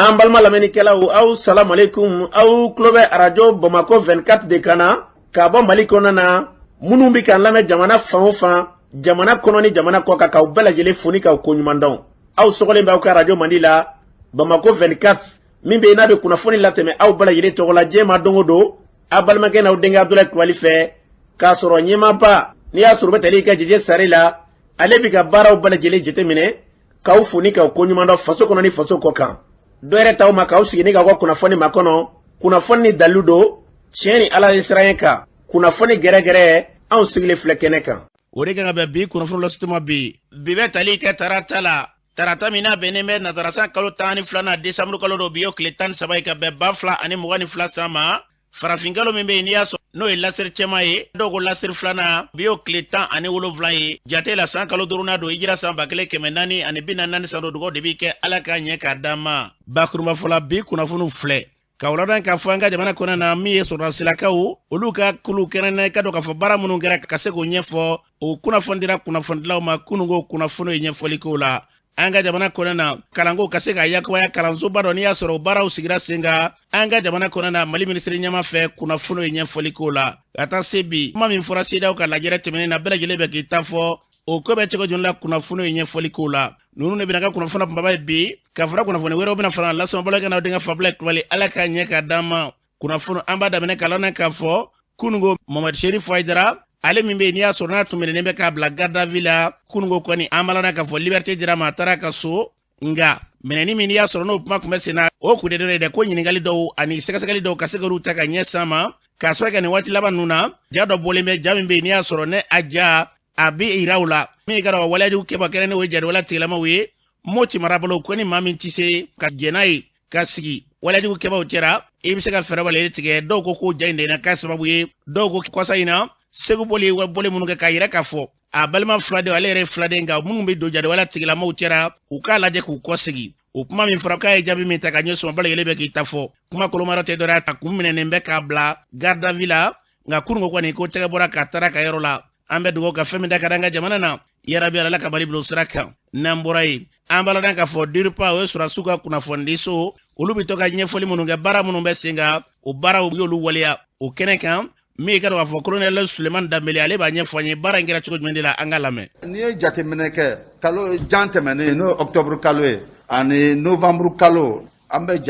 An balima lamɛnnikɛlaw, aw salamalekun. Aw tulo bɛ Arajo Bamakɔ 24 de kan na k'a bɔ Mali kɔnɔna na. Minnu bɛ k'an lamɛn jamana fan o fan, jamana kɔnɔ ni jamana kɔ kan, k'aw bɛɛ lajɛlen fo ni k'aw koɲuman dɔn. Aw sɔgɔlen bɛ aw ka arajo mandi la, Bamakɔ 24, min bɛ yen n'a bɛ kunnafoni latɛmɛ aw bɛɛ lajɛlen tɔgɔ la diɲɛ ma don o don, aw balimakɛ n'aw denkɛ Abudulayi Kulubali fɛ, k'a sɔrɔ ɲɛmaaba n'i y'a sɔrɔ u bɛ tali kɛ Jeje Sare la, ale bɛ ka baaraw bɛɛ lajɛlen jateminɛ, k'aw fo ni k'aw koɲuman dɔn faso kɔnɔ ni faso kɔ kan. Dɔ yɛrɛ t'aw ma k'aw sigi ni k'aw ka kunnafoni makɔnɔ, kunnafoni ni dalilu don, tiɲɛ ni Ala ye siran kan, kunnafoni gɛrɛgɛrɛ, anw sigilen filɛ kɛnɛ kan. O de kan ka bɛn bi kunnafoni lasituma. Bi bɛ tali kɛ tarata la, tarata min n'a bɛnnen bɛ natarasan kalo 12nan, desanburu kalo don. Bi y'o tile 13 ye ka bɛn 2022 san ma, farafinkalo min bɛ yen n'i y'a sɔrɔ n'o ye lasiri cɛman ye, dɔw ko lasiri filanan. Bi y'o tile 17 ye jate la, san kalo duurunan don, hijira san 1444 san don. Dugaw de b'i kɛ, Ala k'a ɲɛ k'a d'an ma. Bakurunba fɔla, bi kunnafoniw filɛ ka wuladan k'a fɔ an ka jamana kɔnɔ na, min ye sɔrɔdasilakaw olu ka kulu kɛrɛnkɛrɛn ka dɔn k'a fɔ baara minnu kɛra ka se k'o ɲɛfɔ, o kunnafoni dira kunnafonidilaw ma kununko. Kunnafoni ye ɲɛfɔli k'o la. An ka jamana kɔnɔ na, kalanko ka se ka yakubaya, kalansoba dɔ n'i y'a sɔrɔ o baaraw sigira sen kan an ka jamana kɔnɔ na, Mali minisiri ɲɛma fɛ, kunnafoni ye ɲɛfɔli k'o la. Ka taa se bi, kuma min fɔra CEDEAO ka lajɛrɛ tɛmɛnen na, bɛɛ lajɛlen bɛ k'i ta fɔ, o ko bɛ cogo jumɛn la? Kunnafoni ye ɲɛfɔli k'o la. Ninnu de bɛna ka kunnafoni kunbaba ye bi, ka fara kunnafoni wɛrɛw bɛna fara lasɔnbɔlɔ kɛ n'aw denkɛ Fabila Kulubali. Ala k'a ɲɛ k'a d'an ma. Kunnafoni, an b'a daminɛ kalan na k'a fɔ kununko Mamadu Sherif Hayidara, ale min bɛ yen n'i y'a sɔrɔ n'a tun minɛnen bɛ k'a bila garde à vue la, kununko kɔni an b'a k'a fɔ liberté dira ma, a taara ka so. Nka minɛni min n'i y'a sɔrɔ n'o kuma tun bɛ sen na, o kun de dɛ ko ɲininkali dɔw ani sɛgɛsɛgɛli dɔw ka se k'olu ta ka ɲɛ san ma, k'a sɔrɔ kɛ nin waati laban ninnu na, ja dɔ bɔlen bɛ, ja min bɛ yen n'i y'a sɔrɔ ne a ja a bɛ yira u la, min ka dɔn waleyajugu kɛba kɛrɛn n'o ye jariwala tigilamaw ye Moti marabolo. Ko ni maa min tɛ se ka jɛn n'a ye ka sigi waleyajugu kɛbaw cɛra, i bɛ se ka fɛɛrɛ wale tigɛ. Dɔw ko k'o ja in de na k'a sababu ye. Dɔw ko kɔsa in na, Segu bɔli bɔli minnu kɛ k'a yira k'a fɔ a balima filaden, ale yɛrɛ ye filaden, nka minnu bɛ don jariwala tigilamaw cɛra, u k'a lajɛ k'u kɔsegi. O kuma min fɔra k'a ye jaabi min ta ka ɲɛsin, bɛɛ lajɛlen bɛ k'i ta fɔ. Kuma kolomara tɛ dɔrɔn, a kun minɛnen bɛ k'a bila garde à vue la. Nka kununko kɔni ko tɛgɛ bɔra k'a taara ka yɔrɔ la. An bɛ dugawu ka fɛn min da ka an ka jamana na, yarabi Ala ka Mali bila sira kan. N'an bɔra yen, an b'a ladɔn k'a fɔ DIRPA, o ye sɔrɔdasiw ka kunnafonidiso, olu bɛ to ka ɲɛfɔli minnu kɛ, baara minnu bɛ sen kan, o baaraw y'olu waleya o kɛnɛ kan. Min ye ka dɔn k'a fɔ kolonɛli Sulemani Danbele, ale b'a ɲɛfɔ an ye baara in kɛra cogo jumɛn de la. An ka lamɛn. N'i ye jateminɛ kɛ, kalo jan tɛmɛnen, n'o ye octobre kalo ye ani novembre kalo, an bɛ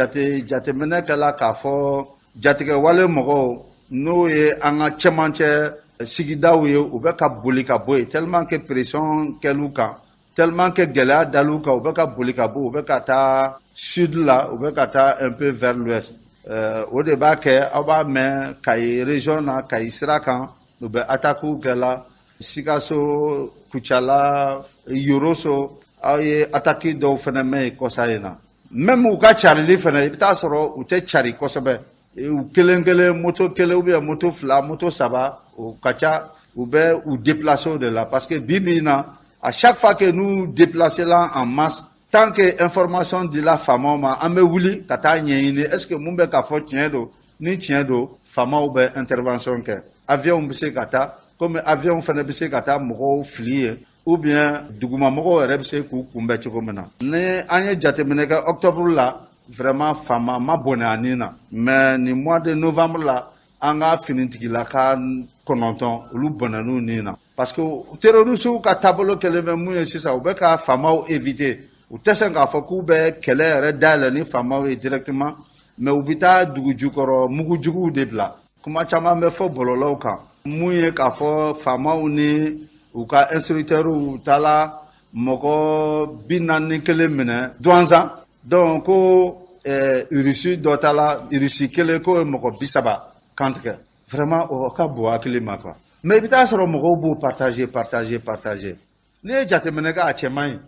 jateminɛ kɛla k'a fɔ jatigɛwale mɔgɔw, n'o ye an ka cɛmancɛ sigidaw ye, u bɛ ka boli ka bɔ yen, tellement que pression kɛl'u kan, tellement que gɛlɛya dal'u kan, u bɛ ka boli ka bɔ, u bɛ ka taa sud la, u bɛ ka taa un peu vers l'ouest. O de b'a kɛ aw b'a mɛn Kayi région na, Kayi sira kan, u bɛ attaque kɛla Sikaso, Kucala, Yoroso. Aw ye attaque dɔw fana mɛn yen kɔsa in na. Même u ka carili fana, i bɛ taa sɔrɔ u tɛ cari kosɛbɛ, u kelen kelen, moto kelen ou bien moto fila, moto saba, o ka ca. U bɛ u déplacer o de la, parce que bi bi in na, à chaque fois que nous déplacer la en masse, tant que information dila faamaw ma, an bɛ wuli ka taa ɲɛɲini est ce que mun bɛ k'a fɔ tiɲɛ don. Ni tiɲɛ don, faamaw bɛ intervention kɛ. Avion bɛ se ka taa, komi avion fana bɛ se ka taa mɔgɔw fili yen, ou bien dugumamɔgɔw yɛrɛ bɛ se k'u kunbɛn cogo min na. Ni an ye jateminɛ kɛ, octobre la, vraiment faama ma bɔnɛ a nin na, mais nin mois de novembre la, an ka finitigilaka 9, olu bɔnɛn'u nin na, parce que terroristes ka taabolo kɛlen bɛ mun ye sisan, u bɛ ka faamaw éviter. U tɛ sɔn k'a fɔ k'u bɛ kɛlɛ yɛrɛ dayɛlɛ ni faamaw ye directement, mais u bɛ taa dugu jukɔrɔ mugujuguw de bila. Kuma caman bɛ fɔ bɔlɔlɔw kan, mun ye k'a fɔ faamaw ni u ka instructeurs taala mɔgɔ 41 minɛ Duwanzan. Donc ko Rusi dɔ taala, Rusi kelen k'o ye mɔgɔ 30 kantigɛ. Vraiment, o ka bon hakili ma quoi. Mais i bɛ taa sɔrɔ mɔgɔw b'o partager, partager, partager. N'i ye jateminɛ kɛ, a cɛ man ɲi.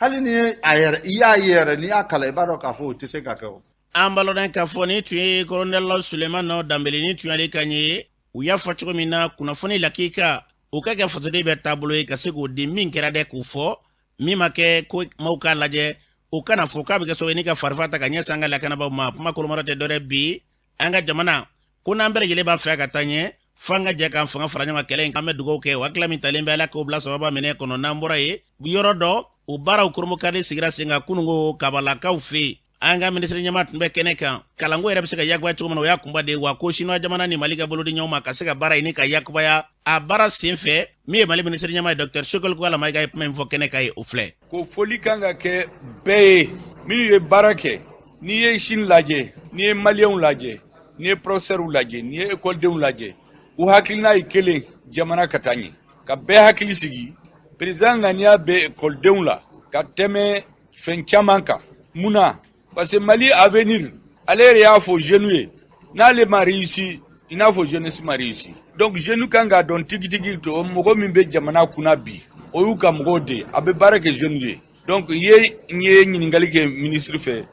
Hali ni a yɛrɛ i y'a ye yɛrɛ, n'i y'a kalan, i b'a dɔn k'a fɔ o tɛ se ka kɛ o. An b'a lɔn k'a fɔ ni tun ye kolonɛli Sulemani Danbele, ni tun y'ale kan ye. U y'a fɔ cogo min na, kunnafoni lakika, o ka kɛ fasoden bɛɛ taabolo ye ka se k'o di. Min kɛra dɛ, k'o fɔ, min ma kɛ, ko maaw k'a lajɛ, o kana fɔ k'a bɛ kɛ sababu ye ni ka farifa ta ka ɲɛsin an ka lakanabaaw ma. Kuma kolomara tɛ dɔwɛrɛ bi, an ka jamana ko n'an bɛɛ lajɛlen b'a fɛ ka taa ɲɛ, fo an ka jɛ k'an fanga fara ɲɔgɔn kan kɛlɛ in. An bɛ dugawu kɛ, o hakilila min talen bɛ, Ala k'o bila sababa minɛ kɔnɔ. N'an bɔra yen, yɔrɔ dɔ o baaraw koromokari sigira sen kan kununko Kabalakaw fɛ yen. An ka minisiri ɲɛmaa tun bɛ kɛnɛ kan. Kalanko yɛrɛ bɛ se ka yakubaya cogo min na, o y'a kunba de ye. Wa ko Sinuwa jamana ni Mali ka bolo di ɲɔgɔn ma ka se ka baara ɲini ka yakubaya a baara sen fɛ. Min ye Mali minisiri ɲɛmaa ye, Dr Choguel Kokalla Maïga, ye kuma in fɔ kɛnɛ kan ye, o filɛ. Ko foli kan ka kɛ bɛɛ ye minnu ye baara kɛ. N'i ye Chine lajɛ, n'i ye Maliyɛnw lajɛ, n'i ye professeurs lajɛ, n'i ye ekɔlidenw lajɛ, u hakilina ye kelen: jamana ka taa ɲɛ, ka bɛɛ hakili sigi. Président ŋaniya bɛ ekɔlidenw la ka tɛmɛ fɛn caman kan. Mun na? Parce que Mali avenir, ale yɛrɛ y'a fɔ jeunes ye, n'ale ma réussi, i n'a fɔ jeunesse ma réussi. Donc jeune kan k'a dɔn tigitigi to mɔgɔ min bɛ jamana kunna bi, o y'u ka mɔgɔw de ye, a bɛ baara kɛ jeunes ye. Donc ye n ye ɲininkali kɛ ministre fɛ,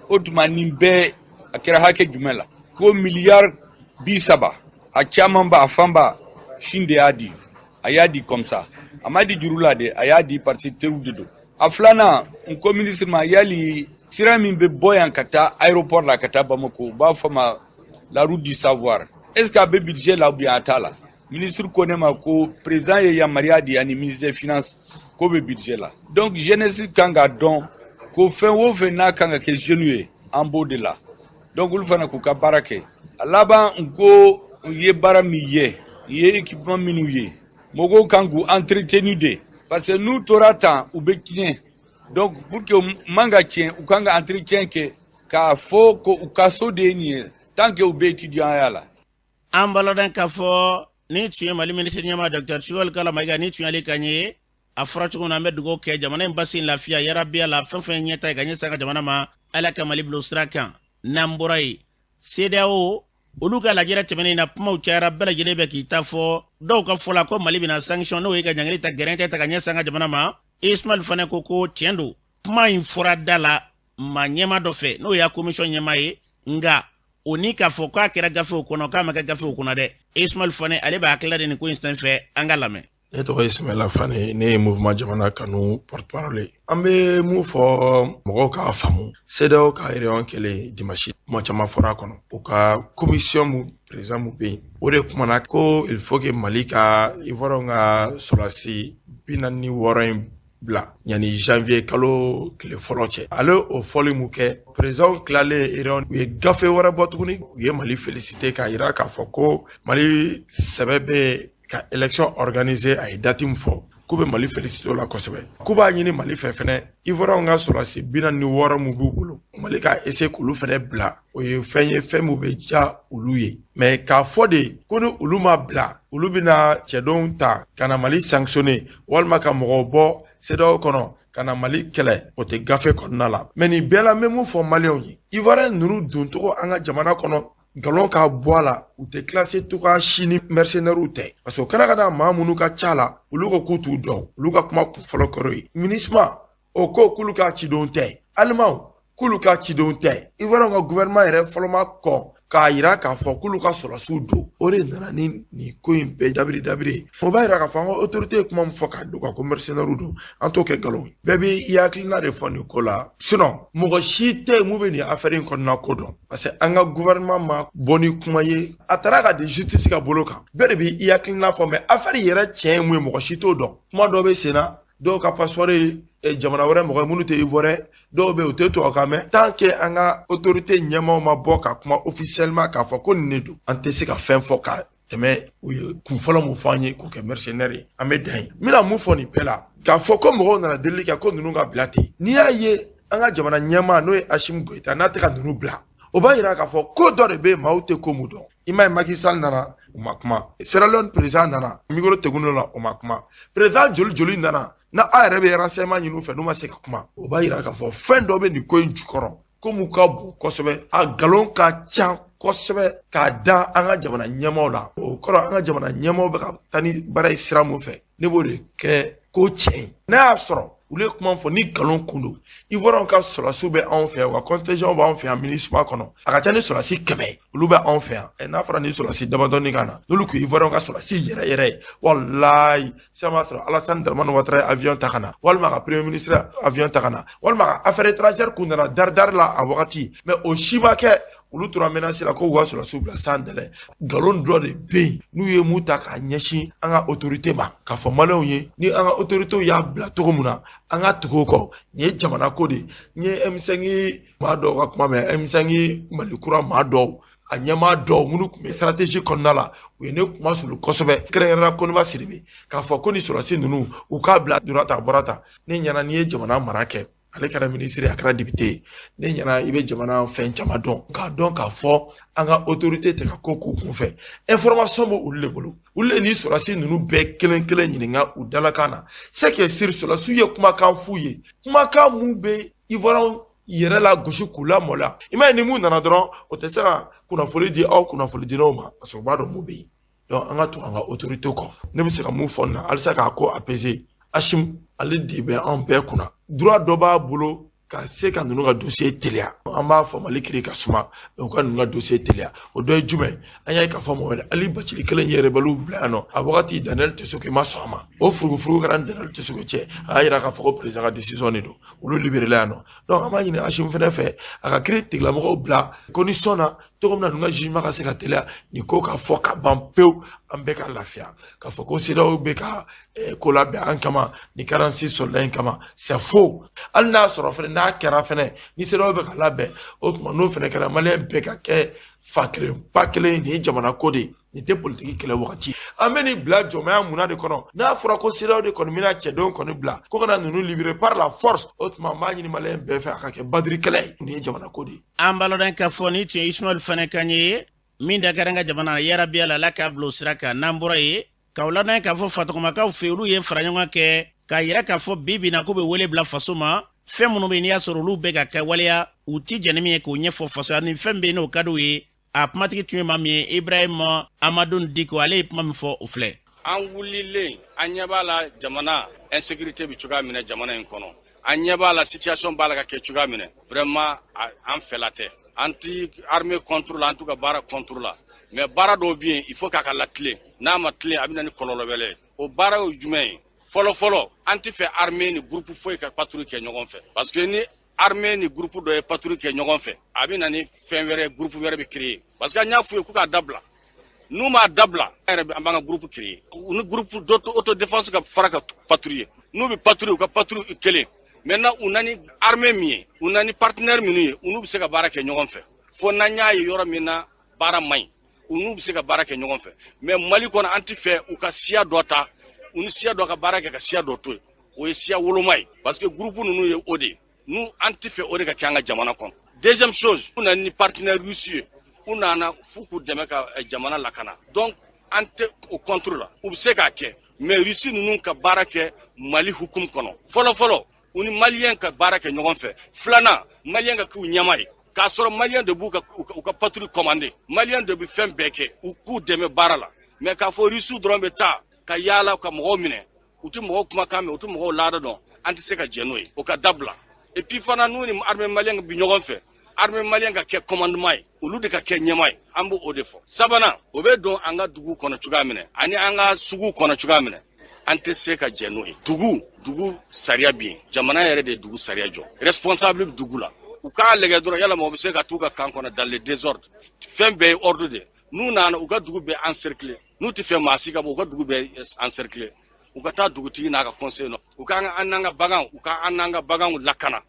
o tuma nin bɛɛ a kɛra hakɛ jumɛn la? Ko miliyari 30, a caman ba, a fanba, Chine de y'a di. A y'a di comme ça, a ma di juru la de, a y'a di parce que teriw de don. A filanan, n ko ministre ma, yali sira min bɛ bɔ yan ka taa aéroport la ka taa Bamako, u b'a fɔ ma la route du savoir, est ce que a bɛ budget la ou bien a t'a la? Ministre ko ne ma ko président ye yamaruya di ani ministre des finances k'o bɛ budget la. Donc jeunesse kan k'a dɔn ko fɛn o fɛn n'a kan ka kɛ jeune ye, an b'o de la. Donc olu fana k'u ka baara kɛ. A laban, n ko n ye baara min ye, n ye équipement minnu ye, mɔgɔw kan k'u entretenir de, parce que n'u tora tan, u bɛ tiɲɛ. Donc pour que man ka tiɲɛ, u kan ka entretien kɛ k'a fɔ ko u ka so de ye nin ye tant que u bɛ étudiant ya la. An baloden k'a fɔ ni tun ye Mali minisiri ɲɛmaa Dr Choguel Kokalla Maïga, ni tun y'ale kan ye. A fɔra cogo min na, an bɛ dugawu kɛ jamana in basi lafiya yarabiya la, fɛn fɛn ɲɛta ye ka ɲɛsin an ka jamana ma, Ala ka Mali bila o sira kan. N'an bɔra yen, CEDEAO olu ka lajɛrɛ tɛmɛnen na, kumaw cayara, bɛɛ lajɛlen bɛ k'i ta fɔ. Dɔw ka fɔ la ko Mali bɛna sanction, n'o ye ka ɲangili ta, gɛrɛntɛ ta ka ɲɛsin an ka jamana ma. Ismail fana ko ko tiɲɛ don, kuma in fɔra da la maa ɲɛma dɔ fɛ, n'o y'a commission ɲɛma ye, nka o ni k'a fɔ k'a kɛra gafew kɔnɔ, k'a ma kɛ gafew kɔnɔ dɛ. Ismail Fane, ale b'a hakilila de nin ko in sen fɛ, an ka lamɛn. Ne tɔgɔ ye Ismaila Fane, ne ye Mouvement Jamana Kanu porte parole ye. An bɛ mun fɔ mɔgɔw k'a faamu? CEDEAO ka réunion kɛlen dimanche, kuma caman fɔra a kɔnɔ. U ka commission mun président mun bɛ yen, o de kumana ko il faut que Mali ka Ivoiriyɛnw ka sɔrɔdasi 46 in bila yanni janvier kalo tile fɔlɔ cɛ. Ale o fɔli mun kɛ, président tilalen réunion, u ye gafe wɛrɛ bɔ tuguni, u ye Mali félicité k'a yira k'a fɔ ko Mali sɛbɛ bɛ ka élection organiser. A ye date min fɔ, k'u bɛ Mali félicité o la kosɛbɛ, k'u b'a ɲini Mali fɛ fɛnɛ, Ivoiriyɛnw ka sɔrɔdasi 46 mun b'u bolo, Mali ka essayer k'olu fɛnɛ bila. O ye fɛn ye, fɛn mun bɛ diya olu ye. Mais k'a fɔ de ko ni olu ma bila, olu bɛna cɛdenw ta ka na Mali sanctionner walima ka mɔgɔw bɔ CEDEAO kɔnɔ ka na Mali kɛlɛ, o tɛ gafe kɔnɔna la. Mais nin bɛɛ la, n bɛ mun fɔ Maliyɛnw ye? Ivoiriyɛn ninnu doncogo an ka jamana kɔnɔ, nkalon ka bɔ a la, u tɛ classé cogoya si ni mercenaires tɛ, parce que o kɛra ka da maa minnu ka ca la, olu ko k'u t'u dɔn. Olu ka kuma kun fɔlɔ kɔrɔ ye MINUSMA o ko k'olu ka cidenw tɛ, Alimanw k'olu ka cidenw tɛ. Ivoiriyɛnw ka gouvernement yɛrɛ fɔlɔ ma kɔn k'a yira k'a fɔ k'olu ka sɔrɔdasiw don. O de nana ni nin ko in bɛɛ dabiri dabiri ye. O b'a yira k'a fɔ an ka autorité ye kuma min fɔ k'a don ka ko mercenaires don, an t'o kɛ nkalon ye. Bɛɛ bɛ i hakilina de fɔ nin ko la, sinon mɔgɔ si tɛ yen mun bɛ nin affaire in kɔnɔna ko dɔn, parce que an ka gouvernement ma bɔ ni kuma ye, a taara ka di justice ka bolo kan. Bɛɛ de bɛ i hakilina fɔ, mais affaire yɛrɛ tiɲɛ ye mun ye, mɔgɔ si t'o dɔn. Kuma dɔ bɛ sen na, dɔw ka passeport ye jamana wɛrɛ mɔgɔ ye minnu tɛ Ivoirien, dɔw bɛ yen u tɛ tubabukan mɛn. Tant que an ka autorité ɲɛmaaw ma bɔ ka kuma officiellement k'a fɔ ko nin de don, an tɛ se ka fɛn fɔ ka tɛmɛ u ye kun fɔlɔ mun fɔ an ye k'o kɛ mercenaire ye. An bɛ dan yen. N bɛna mun fɔ nin bɛɛ la? K'a fɔ ko mɔgɔw nana delili kɛ ko ninnu ka bila ten, n'i y'a ye an ka jamana ɲɛmaa, n'o ye Assimi Goïta, n'a tɛ ka ninnu bila, o b'a yira k'a fɔ ko dɔ de bɛ yen, maaw tɛ ko mun dɔn. I m'a ye, Macky Sall nana, u ma kuma. Sierra Leone président nana micro tegun la, o ma kuma. Président joli joli nana na, aw yɛrɛ bɛ renseignement ɲini u fɛ, n'u ma se ka kuma, o b'a yira k'a fɔ fɛn dɔ bɛ nin ko in jukɔrɔ, ko mun ka bon kosɛbɛ, a nkalon ka ca kosɛbɛ k'a da an ka jamana ɲɛmaaw la. O kɔrɔ, an ka jamana ɲɛmaaw bɛ ka taa ni baara ye sira mun fɛ, ne b'o de kɛ ko tiɲɛ ye. N'a y'a sɔrɔ olu ye kuma fɔ ni nkalon kun don, Ivoiriyɛnw ka sɔrɔdasiw bɛ anw fɛ yan, u ka contingent b'anw fɛ yan MINUSMA kɔnɔ, a ka ca ni sɔrɔdasi 100, olu bɛ anw fɛ yan. N'a fɔra ni sɔrɔdasi damadɔni ka na, n'olu kun Ivoiriyɛnw ka sɔrɔdasi yɛrɛ yɛrɛ ye, walayi sisan b'a sɔrɔ Alassane Dramane Ouattara ye avion ta ka na, walima ka premier ministre avion ta ka na, walima ka affaire étrangère kun nana dari dari la a wagati. Mais o si ma kɛ. Olu tora menace la ko u ka sɔrɔdasiw bila sans délai. Nkalon dɔ de bɛ yen n'u ye mun ta k'a ɲɛsin an ka autorité ma, k'a fɔ maliyɛnw ye ni an ka autorités y'a bila cogo min na, an ka tugu o kɔ. Nin ye jamana ko de ye. N ye M5 maa dɔw ka kuma mɛn, M5 Mali kura maa dɔw, a ɲɛmaa dɔw minnu tun bɛ stratégie kɔnɔna la, u ye ne kuma sulu kosɛbɛ, kɛrɛnkɛrɛnnenya Koniba Sidibe, k'a fɔ ko ni sɔrɔdasi ninnu u k'a bila donna ta a bɔra ta. Ne ɲɛna, n'i ye jamana mara kɛ, ale kɛra minisiri, a kɛra député ye, ne ɲɛna i bɛ jamana fɛn caman dɔn, k'a dɔn k'a fɔ an ka autorité tɛ ka ko k'u kunfɛ. Information bɛ olu de bolo. Olu de ni sɔrɔdasi ninnu bɛɛ kelen kelen ɲininka u dalakan na. C'est que siri sɔrɔdasiw ye kumakan f'u ye, kumakan mun bɛ Ivoiriyɛnw yɛrɛ la gosi k'u lamaloya. I m'a ye, ni mun nana dɔrɔn, o tɛ se ka kunnafoni di aw kunnafonidilaw ma, parce que u b'a dɔn mun bɛ yen. Donc an ka to an ka autorité kɔ. Ne bɛ se ka mun fɔ nin na halisa k'a ko apaiser, Assimi ale de bɛ an bɛɛ kunna. Droit dɔ b'a bolo ka se ka ninnu ka dossier teliya. An b'a fɔ Mali kiri ka suma, mais u ka ninnu ka dossier teliya. O dɔ ye jumɛn? An y'a ye k'a fɔ Mohamed Ali Bathily kelen ye rebelle bila yan nɔ. A wagati, Daniel Tessoko ma sɔn a ma. O furugufurugu kɛra ni Daniel Tessoko cɛ. A y'a yira k'a fɔ ko président ka décision de don, olu libéré la yan nɔ. Donc an b'a ɲini Assimi fɛnɛ fɛ, a ka kiiri tigilamɔgɔw bila condition na cogo min na ninnu ka jugement ka se ka teliya, nin ko ka fɔ ka ban pewu, an bɛɛ ka lafiya. K'a fɔ ko CEDEAO bɛ ka ko labɛn an kama ni 46 soldats in kama, c'est faux. Hali n'a sɔrɔ fɛnɛ, n'a kɛra fɛnɛ ni CEDEAO bɛ ka labɛn, o tuma n'o fɛnɛ kɛra, maliyɛn bɛɛ ka kɛ fa kelen ba kelen. Nin ye jamana ko de ye, nin tɛ politiki kɛlɛ wagati. An bɛ nin bila jɔnmaya munna de kɔnɔ? N'a fɔra ko CEDEAO de kɔni bɛna cɛdenw kɔni bila ko kana ninnu libérer par la force, o tuma an b'a ɲini maliyɛn bɛɛ fɛ, a ka kɛ badiri kɛlɛ ye. Nin ye jamana ko de ye. An b'a lɔn k'a fɔ ni tun ye Ismaël fana kan ye min da kɛra an ka jamana na, yarabi Ala, Ala k'a bila o sira kan. N'an bɔra yen, k'aw ladɔn k'a fɔ fatɔgɔmakaw fɛ, olu ye fara ɲɔgɔn kɛ k'a yira k'a fɔ bi bi na k'u bɛ wele bila faso ma. Fɛn minnu bɛ yen n'i y'a sɔrɔ olu bɛ ka kɛ waleya, u ti jɛn ni min ye, k'o ɲɛfɔ faso ni fɛn bɛ yen n'o ka d'u ye. A kumatigi tun ye maa min ye, Ibrahima Amadu Diko, ale ye kuma min fɔ, o filɛ. An wulilen, an ɲɛ b'a la jamana insécurité bɛ cogoya min na jamana in kɔnɔ, an ɲɛ b'a la situation b'a la ka kɛ cogoya min na, vraiment an fɛla tɛ. An ti armée contre la, an t'u ka baara contre la, mais baara dɔw bɛ yen, il faut k'a ka latilen. N'a ma tilen, a bɛ na ni kɔlɔlɔ wɛrɛ ye. O baara ye jumɛn ye? Fɔlɔ fɔlɔ, an ti fɛ armée ni groupe foyi ka patrouille kɛ ɲɔgɔn fɛ, parce que ni armée ni groupe dɔ ye patrouille kɛ ɲɔgɔn fɛ, a bɛ na ni fɛn wɛrɛ, groupe wɛrɛ bɛ créer. Parce que an y'a f'u ye k'u k'a dabila. N'u m'a dabila, an yɛrɛ an b'an ka groupe créer, u ni groupe d'autodéfense ka fara ka patrouiller. N'u bɛ patrouiller, u ka patrouille kelen. Maintenant, u na ni armée min ye, u na ni partenaire minnu ye, u n'u bɛ se ka baara kɛ ɲɔgɔn fɛ, fo n'an y'a ye yɔrɔ min na baara man ɲi, u n'u bɛ se ka baara kɛ ɲɔgɔn fɛ. Mais Mali kɔnɔ, an ti fɛ u ka siya dɔ ta, u ni siya dɔ ka baara kɛ ka siya dɔ to yen. O ye siya woloma ye, parce que groupe ninnu ye o de ye. Nous, an ti fɛ o de ka kɛ an ka jamana kɔnɔ. Deuxième chose, u nana ni partenaire russe ye, u nana f'u k'u dɛmɛ ka jamana lakana. Donc an tɛ o contre la, u bɛ se k'a kɛ, mais russe ninnu ka baara kɛ Mali hukumu kɔnɔ. Fɔlɔ fɔlɔ, u ni maliyɛn ka baara kɛ ɲɔgɔn fɛ. Filanan, maliyɛn ka k'u ɲɛma ye, k'a sɔrɔ maliyɛn de b'u ka u ka patrouille commander, maliyɛn de bɛ fɛn bɛɛ kɛ, u k'u dɛmɛ baara la. Mais k'a fɔ russe dɔrɔn bɛ taa ka yaala ka mɔgɔw minɛ, u tɛ mɔgɔw kumakan mɛn, u tɛ mɔgɔw laada dɔn, an tɛ se ka jɛn n'o ye. O ka dabila. Et puis fana, n'u ni armée malienne bi ɲɔgɔn fɛ, armée malienne ka kɛ commandement ye, olu de ka kɛ ɲɛma ye. An b'o de fɔ. Sabanan, o bɛ don an ka dugu kɔnɔ cogoya minɛ ani an ka sugu kɔnɔ cogoya minɛ, an tɛ se ka jɛn n'o ye. Dugu sariya bɛ yen, jamana yɛrɛ de ye dugu sariya jɔ. Responsable bɛ dugu la, u k'a lajɛ dɔrɔn yala mɔgɔ bɛ se ka t'u ka camp kɔnɔ dans le désordre. Fɛn bɛɛ ye ordre de. N'u nana, u ka dugu bɛɛ encercler. N'u tɛ fɛ maa si ka bɔ, u ka dugu bɛɛ encercler. U ka taa dugutigi n'a ka conseil nɔ, u ka an n'an ka baganw, u ka an n'an ka baganw lakana.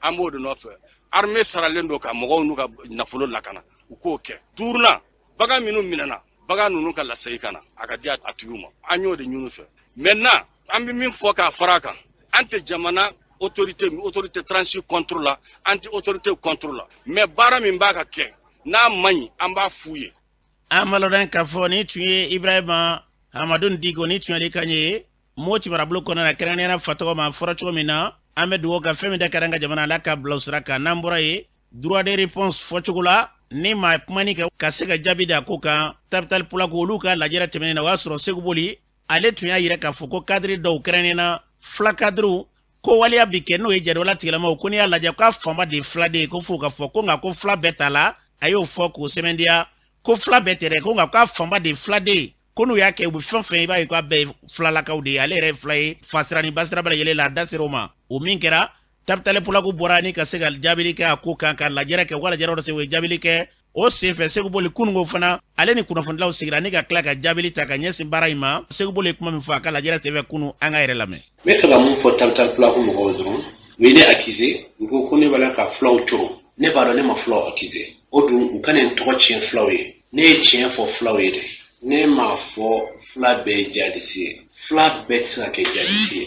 An b'o de nɔfɛ. Armée saralen don ka mɔgɔw n'u ka nafolo lakana, u k'o kɛ. Duurunan, bagan minnu minɛna, bagan ninnu ka lasegin ka na a ka di a tigiw ma. An y'o de ɲini fɛ. Maintenant, an bɛ min fɔ k'a fara a kan, an tɛ jamana autorité transi contre la, an tɛ autorité contre la, mais baara min b'a ka kɛ n'a man ɲi, an b'a f'u ye. An b'a lɔn k'a fɔ ni tun ye Ibrahima Hamadu Diko, ni tun ye kan ye Moti marabolo kɔnɔna na, kɛrɛnkɛrɛnnenya fa tɔgɔ ma. A fɔra cogo min na, an bɛ dugawu ka fɛn min da kɛra an ka jamana, Ala ka bila o sira kan. N'an bɔra yen, droit de réponse fɔcogo la, ni maa kumani kɛ ka se ka jaabi da ko kan, Tabital Pulaku olu ka lajɛrɛ tɛmɛnen na, o y'a sɔrɔ Segu Boli ale tun y'a yira k'a fɔ ko cadre dɔw, kɛrɛnkɛrɛnnenya na fila cadrew, ko waleya bi kɛ n'o ye jɛdɔla tigilamaw, ko n'i y'a lajɛ k'a fanba de ye filaden ye, ko f'o ka fɔ ko nka ko fila bɛɛ t'a la. A y'o fɔ k'o sɛbɛndiya ko fila bɛɛ tɛ dɛ, ko nka k'a fanba de ye filaden ye, ko n'u y'a kɛ, u bɛ fɛn fɛn, i b'a ye k'a bɛɛ ye filalakaw de ye. Ale yɛrɛ ye fila ye, fasira ni basira bɛɛ lajɛlen la, a da sera o ma. O min kɛra, Tabital Pulaku bɔra ni ka se ka jaabili kɛ a ko kan, ka lajɛrɛ kɛ, u ka lajɛrɛ dɔ se, u ye jaabili kɛ. O senfɛ, Seku Boli kununko fana, ale ni kunnafonidilaw sigira ni ka tila ka jaabili ta ka ɲɛsin baara in ma. Seku Boli ye kuma min fɔ a ka lajɛrɛ senfɛ kunu, an ka yɛrɛ lamɛn. N bɛ fɛ ka mun fɔ Tabital Pulaku mɔgɔw dɔrɔn, u ye ne accuser, u ko ko ne b'a la ka fulaw coron. Ne b'a dɔn ne ma fulaw accuser. O dun, u kana n tɔgɔ tiɲɛ fulaw ye. Ne ye tiɲɛ fɔ fulaw ye de. Ne m'a fɔ fula bɛɛ ye jihadisi ye. Fula bɛɛ tɛ se ka kɛ jihadisi ye.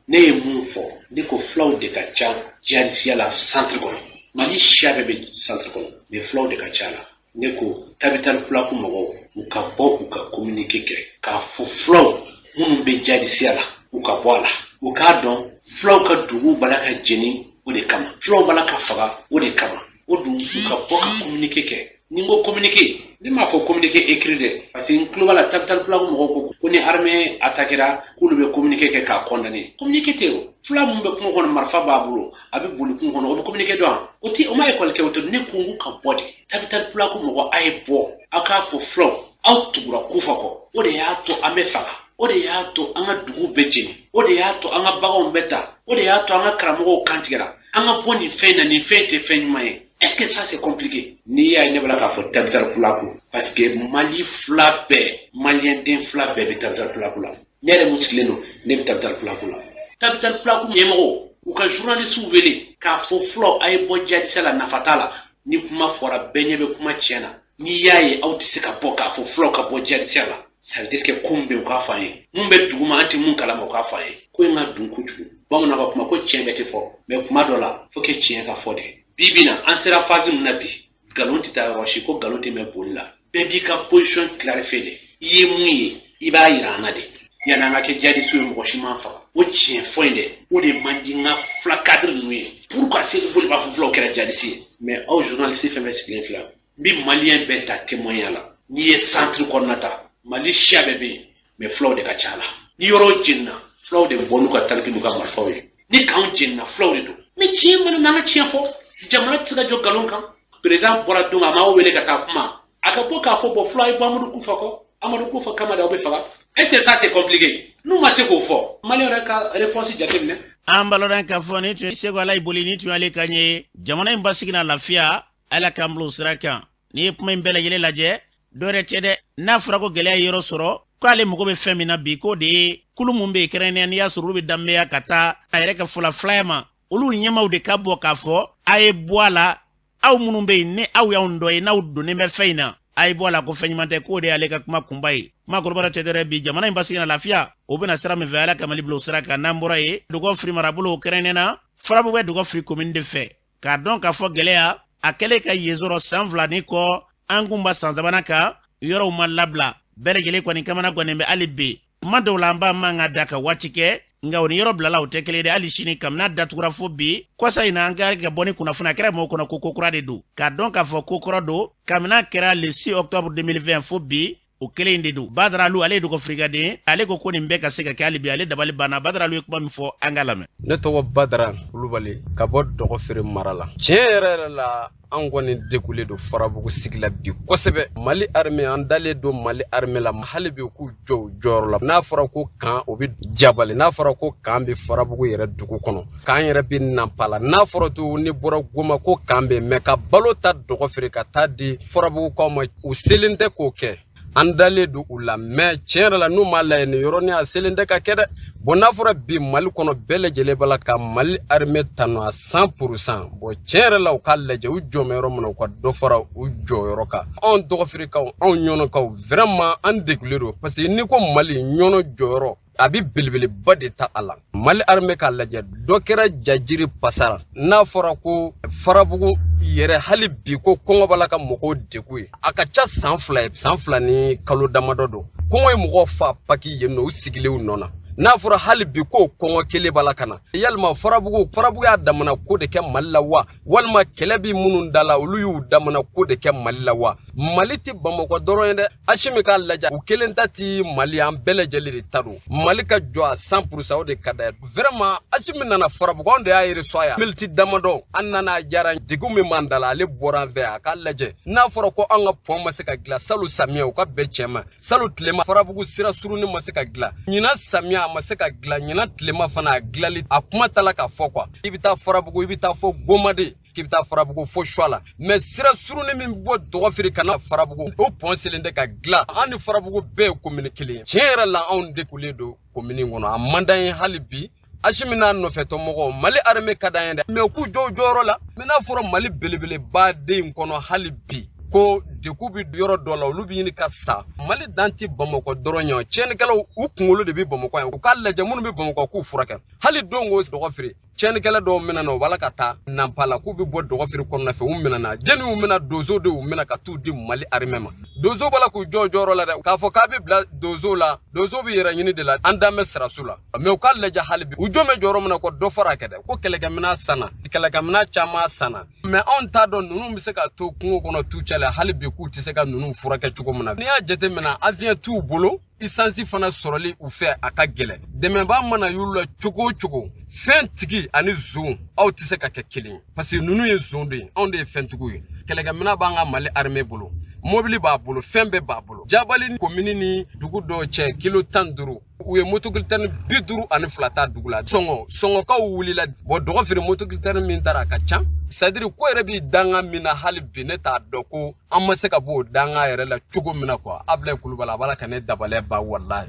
Ne ye mun fɔ? Ne ko fulaw de ka ca jihadisiya la centre kɔnɔ. Mali siya bɛɛ bɛ centre kɔnɔ, mais fulaw de ka ca la. Ne ko Tabital Pulaku mɔgɔw, u ka bɔ, u ka communiqué kɛ k'a fɔ fulaw minnu bɛ jihadisiya la, u ka bɔ a la. U k'a dɔn fulaw ka duguw b'a la ka jeni o de kama, fulaw b'a la ka faga o de kama. O dun, u ka bɔ ka communiqué kɛ. Ni n ko communiqué, ne m'a fɔ communiqué écrit dɛ, parce que n tulo b'a la Tabital Pulaku mɔgɔw ko ko ni armée attaquera, k'olu bɛ communiqué kɛ k'a condamner. Communiqué tɛ o. Fula mun bɛ kungo kɔnɔ, marifa b'a bolo, a bɛ boli kungo kɔnɔ, o bɛ communiqué dɔn? O ti, o ma école kɛ. O tɛ. Ne ko n k'u ka bɔ de. Tabital Pulaku mɔgɔ, a ye bɔ, aw k'a fɔ fulaw, aw tugura Kufa kɔ, o de y'a to an bɛ faga, o de y'a to an ka duguw bɛ jeni, o de y'a to an ka baganw bɛ ta, o de y'a to an ka karamɔgɔw kantigɛra. An ka bɔ nin fɛn in na, nin fɛn tɛ fɛn ɲuman ye. Est-ce que ça, c'est compliqué? N'i y'a ye ne b'a la k'a fɔ Tabital Pulaku, parce que Mali fila bɛɛ, maliyɛn den fila bɛɛ bɛ Tabital Pulaku la. Ne yɛrɛ mun sigilen don, ne bɛ Tabital Pulaku la. Tabital Pulaku ɲɛmɔgɔw, u ka journalistes wele k'a fɔ fulaw, a ye bɔ jihadisiya la, nafa t'a la. Ni kuma fɔra, bɛɛ ɲɛ bɛ kuma tiɲɛ na. N'i y'a ye aw tɛ se ka bɔ k'a fɔ fulaw ka bɔ jihadisiya la, ça veut dire que ko min bɛ yen, u k'a fɔ an ye. Mun bɛ duguma, an tɛ mun kalama, u k'a fɔ an ye. Ko in ka dun kojugu. Bamananw ka kuma ko tiɲɛ bɛɛ tɛ fɔ, mais kuma dɔ la, faut que tiɲɛ ka fɔ de. Bi bi na, an sera phase min na bi, nkalon tɛ taa yɔrɔ si, ko nkalon tɛ mɛn boli la. Bɛɛ b'i ka position clarifier de. I ye mun ye, i b'a yira an na de. Yanni an ka kɛ jihadiste ye, mɔgɔ si m'an faga. O tiɲɛ fɔ in dɛ, o de man di n ka fula cadre ninnu ye. Pourquoi Seku Boli b'a fɔ fulaw kɛra jihadiste ye? Mais aw journaliste fɛn fɛn sigilen filɛ, n bɛ maliyɛn bɛɛ ta témoin la. N'i ye centre kɔnɔna ta, Mali siya bɛɛ bɛ yen, mais fulaw de ka ca la. Ni yɔrɔ jenina, fulaw de bɔ n'u ka taliki n'u ka marifaw ye. Ni kanw jenina, fulaw de don. Mais tiɲɛ mana n'an ka tiɲɛ fɔ, jamana tɛ se ka jɔ nkalon kan. Président bɔra don, a m'aw wele ka taa kuma, a ka bɔ k'a fɔ bɔn, fula ye bɔ Amadu Kufa kɔ, Amadu Kufa kama de aw bɛ faga. Est ce que ça, c'est compliqué? N'u ma se k'o fɔ, maliyɛn yɛrɛ ka réponse jateminɛ. An balɔdɔn k'a fɔ ni tun ye Segu Alayi Boli, ni tun y'ale kan ye. Jamana in basigi na lafiya, Ala k'an bila o sira kan. N'i ye kuma in bɛɛ lajɛlen lajɛ, dɔwɛrɛ tɛ dɛ, n'a fɔra ko gɛlɛya ye yɔrɔ sɔrɔ, k'ale mago bɛ fɛn min na bi, k'o de ye kulu mun bɛ yen, kɛrɛnkɛrɛnnenya n'i y'a sɔrɔ olu bɛ danbeya ka taa a yɛrɛ ka fɔla filaya ma, olu ɲɛmaw de ka bɔ k'a fɔ a ye bɔ a la. Aw minnu bɛ yen, ni aw y'anw dɔ ye, n'aw donnen bɛ fɛn in na, a ye bɔ a la, ko fɛn ɲuman tɛ. K'o de y'ale ka kuma kunba ye. Kuma kɔrɔbara tɛ dɔrɔn bi, jamana in basigi na lafiya, o bɛna sira min fɛ, Ala ka Mali bila o sira kan. N'an bɔra yen, Dɔgɔfiri marabolo, kɛrɛnkɛrɛnnenya na Farabu bɛ Dɔgɔfiri commune de fɛ, k'a dɔn k'a fɔ gɛlɛya a kɛlen ka yen sɔrɔ san 2 ni kɔ, an kun ba san sabanan kan, yɔrɔw ma labila. Bɛɛ lajɛlen kɔni kamana gannen bɛ hali bi. Kuma dɔw la, an b'a man ka da ka waati kɛ, nka o ni yɔrɔ bilala o tɛ kelen dɛ. Hali sini, kabini a datugura fo bi, kɔsa in na, an ka ka bɔ ni kunnafoni, a kɛra mɔgɔw kɔnɔ ko ko kura de don, k'a dɔn k'a fɔ ko kɔrɔ don. Kabini a kɛra le 6 octobre 2020 fo bi, o kelen in de don. Badaralu, ale ye dɔgɔfirikaden, ale ko ko nin bɛɛ ka se ka kɛ hali bi, ale dabali banna. Badaralu ye kuma min fɔ, an ka lamɛn. Ne tɔgɔ Badara Kulubali, ka bɔ Dɔgɔfere mara la. Tiɲɛ yɛrɛ yɛrɛ la, an kɔni degulen don Farabugu sigi la bi kosɛbɛ. Mali armée, an dalen don Mali armée la hali bi, k'u jɔ u jɔyɔrɔ la. N'a fɔra ko kan, o bɛ Jabali. N'a fɔra ko kan bɛ Farabugu yɛrɛ dugu kɔnɔ, kan yɛrɛ bɛ Nanpala. N'a fɔra to ni bɔra Goma ko kan bɛ, mɛ ka balo ta Dɔgɔfere ka taa di Farabugukaw ma, u selen tɛ k'o kɛ. An dalen don u la, mɛ tiɲɛ yɛrɛ la, n'u m'a lajɛ nin yɔrɔnin, a selen tɛ ka kɛ dɛ. Bɔn, n'a fɔra bi Mali kɔnɔ, bɛɛ lajɛlen b'a la ka Mali armée tanu a 100%. Bɔn, tiɲɛ yɛrɛ la, u k'a lajɛ u jɔ bɛ yɔrɔ min na, u ka dɔ fara u jɔyɔrɔ kan. Anw Dɔgɔfirikaw, anw Ɲɔnɔkaw, vraiment an degulen don, parce que n'i ko Mali, Ɲɔnɔ jɔyɔrɔ a bɛ belebeleba de ta a la. Mali armée k'a lajɛ, dɔ kɛra Jajiri pasara. N'a fɔra ko Farabugu yɛrɛ hali bi ko kɔngɔ b'a la ka mɔgɔw degun ye, a ka ca san 2 ye, san 2 ni kalo damadɔ don, kɔngɔ ye mɔgɔw fa paki yen nɔ, u sigilen u nɔ na. N'a fɔra hali bi ko kɔngɔ kelen b'a la ka na, yalima Farabugu y'a damana ko de kɛ Mali la wa, walima kɛlɛ bi minnu da la, olu y'u damana ko de kɛ Mali la wa? Mali tɛ Bamakɔ dɔrɔn ye dɛ. Asimi k'a lajɛ, u kelen ta ti Mali, an bɛɛ lajɛlen de ta don. Mali ka jɔ a 100%, o de ka d'a ye. Vraiment, Asimi nana Farabugu, anw de y'a reçoit yan militi damadɔ. An nana, a diyara. Degun min b'an da la, ale bɔra an fɛ. A k'a lajɛ, n'a fɔra ko an ka pɔn ma se ka dilan salo samiya, u ka bɛn cɛ ma. Salo tilema, Farabugu sira surunin ma se ka dilan. Ɲinan samiya a ma se ka dilan. Ɲinan tilema fana a dilali a kuma tala k'a fɔ quoi. I bɛ taa Farabugu, i bɛ taa fɔ Gomade, k'i bɛ taa Farabugu fo Suwala, mais sira surunin min bɔ Dɔgɔfiri ka na Farabugu, o pɔn selen tɛ ka dilan. An ni Farabugu bɛɛ ye komini kelen ye. Tiɲɛ yɛrɛ la, anw degulen don komini kɔnɔ, a man d'an ye hali bi. Asimi n'a nɔfɛtɔ mɔgɔw, Mali armée ka d'an ye dɛ, mais k'u jɔ u jɔyɔrɔ la. Mais n'a fɔra Mali belebeleba den in kɔnɔ hali bi ko degun bɛ yɔrɔ dɔ la, olu bɛ ɲini ka sa. Mali dan tɛ Bamakɔ dɔrɔn ye. Tiɲɛnikɛlaw u kunkolo de bɛ Bamakɔ yan. U k'a lajɛ, minnu bɛ Bamakɔ k'u furakɛ. Hali don ko Dɔgɔfiri, tiɲɛnikɛla dɔw minɛna, u b'a la ka taa Nanpa la k'u bɛ bɔ Dɔgɔfiri kɔnɔna fɛ, u minɛna. Jɛni y'u minɛ? Donso de y'u minɛ ka t'u di Mali armée ma. Donso b'a la k'u jɔ jɔyɔrɔ la dɛ. K'a fɔ k'a bɛ bila donso la, donso bɛ yɛrɛ ɲini de la. An dan bɛ sirasiw la, mais u k'a lajɛ hali bi, u jɔ bɛ jɔyɔrɔ min na ko dɔ fara kɛ dɛ, ko kɛlɛkɛminɛn sanna, kɛlɛkɛminɛn caman sanna, mais anw t'a dɔn ninnu bɛ se ka to kungo kɔnɔ tu cɛ la hali bi k'u tɛ se ka ninnu furakɛ cogo min na. N'i y'a jateminɛ, avion t'u bolo, essence fana sɔrɔli u fɛ a ka gɛlɛn. Dɛmɛbaa mana y'olu la cogo o cogo, fɛn tigi ani zon aw tɛ se ka kɛ kelen ye, parce que ninnu ye zon de ye, anw de ye fɛntigiw ye. Kɛlɛkɛminɛn b'an ka Mali armée bolo, mobili b'a bolo, fɛn bɛɛ b'a bolo. Jabali komini ni dugu dɔw cɛ kilo 15, u ye moto citerne 52 ta dugu la. Sɔngɔ sɔngɔkaw wulila. Bɔn, Dɔgɔfiri moto citerne min taara a ka ca. C'est-à-dire ko yɛrɛ b'i danga min na hali bi, ne t'a dɔn ko an ma se ka bɔ o danga yɛrɛ la cogo min na quoi. Abulayi Kulubali, a b'a la ka ne dabalɛ ba, walahi.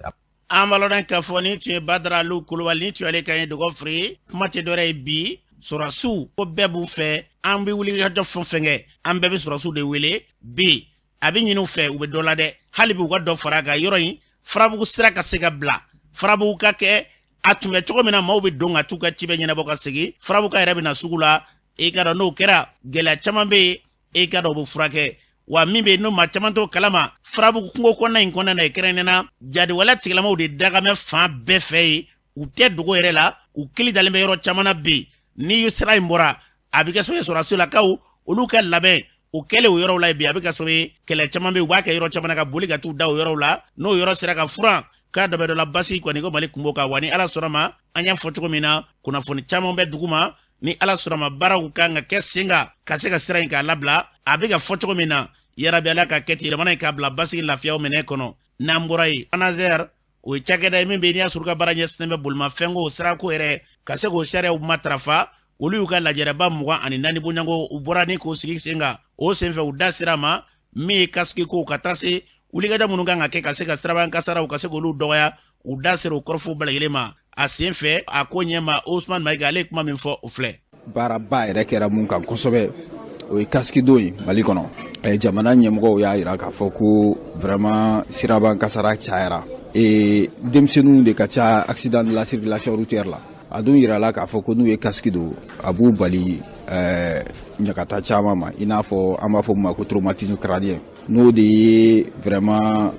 An b'a lɔn k'a fɔ ni tun ye Badara Alu Kulubali, ni tun y'ale kan ye Dɔgɔfiri. Kuma tɛ dɔwɛrɛ ye bi, sɔrɔsiw ko bɛɛ b'u fɛ. An bɛ wulikajɔ fɛn fɛn kɛ, an bɛɛ bɛ sɔrɔsiw de wele. Bi a bɛ ɲini u fɛ, u bɛ dɔ la dɛ, hali bi u ka dɔ fara a kan. Yɔrɔ in Farabugu sira ka se ka bila, Farabugu ka kɛ a tun bɛ cogo min na, maaw bɛ don ka t'u ka ci bɛɛ ɲɛnabɔ ka segin. Farabugu yɛrɛ bɛ na sugu la. E ka dɔn n'o kɛra, gɛlɛya caman bɛ yen, e ka dɔn o bɛ furakɛ wa. Min bɛ yen n'o maa caman t'o kalama, Farabugu kungo kɔnɔna in kɔnɔna na ye, kɛrɛnkɛrɛnnenya jadiwale tigilamɔgɔw de dagamɛ fan bɛɛ fɛ yen. U tɛ dogo yɛrɛ la, u kili dalen bɛ yɔrɔ caman na. Bi ni sira in bɔra, a bɛ kɛ sababu ye sɔrɔdasilakaw olu ka labɛn o kɛlen o yɔrɔw la bi, a bɛ kɛ sababu ye kɛlɛ caman bɛ yen, u b'a kɛ yɔrɔ caman na ka boli ka t'u da o yɔrɔw la. N'o yɔrɔ sera ka furan, k'a dɔ bɛ dɔ la basi kɔni ko Mali kun b'o kan wa. Ni Ala sɔnna ma, an y'a fɔ cogo min na, kunnafoni caman bɛ dugu ma. Ni Ala sɔnna ma, baaraw kan ka kɛ sen kan ka se ka sira in k'a labila. A bɛ ka fɔ cogo min na, yarabi Ala ka kɛ ten, jamana in k'a bila basigi lafiyaw minɛ kɔnɔ. N'an bɔra yen, ANASER, o ye cakɛda ye min bɛ yen n'i y'a sɔrɔ u ka baara ɲɛsinnen bɛ bolimafɛnko sirako yɛrɛ ka se k'o sariyaw matarafa, olu y'u ka lajɛrɛba 24 bɔɲɔgɔnko u bɔra ni k'o sigi sen kan. O senfɛ, u da sira ma min ye kasiki ko ka taa se wulikajɔ minnu kan ka kɛ ka se ka siraban kasaraw ka se k'olu dɔgɔya, u da sera o kɔrɔfɔw bɛɛ lajɛlen ma. A sen fɛ, a ko ɲɛma Usman Mayiga, ale ye kuma min fɔ, o filɛ. Baaraba yɛrɛ kɛra mun kan kosɛbɛ, o ye kasikidon ye Mali kɔnɔ. Jamana ɲɛmɔgɔw y'a jira k'a fɔ ko vraiment siraban kasara cayara, denmisɛnninw de ka ca accident de la circulation routière la. A dun yirala k'a fɔ ko n'u ye kasiki don, a b'u bali ɲagata caman ma, i n'a fɔ an b'a fɔ min ma ko traumatisme crânien, n'o de ye vraiment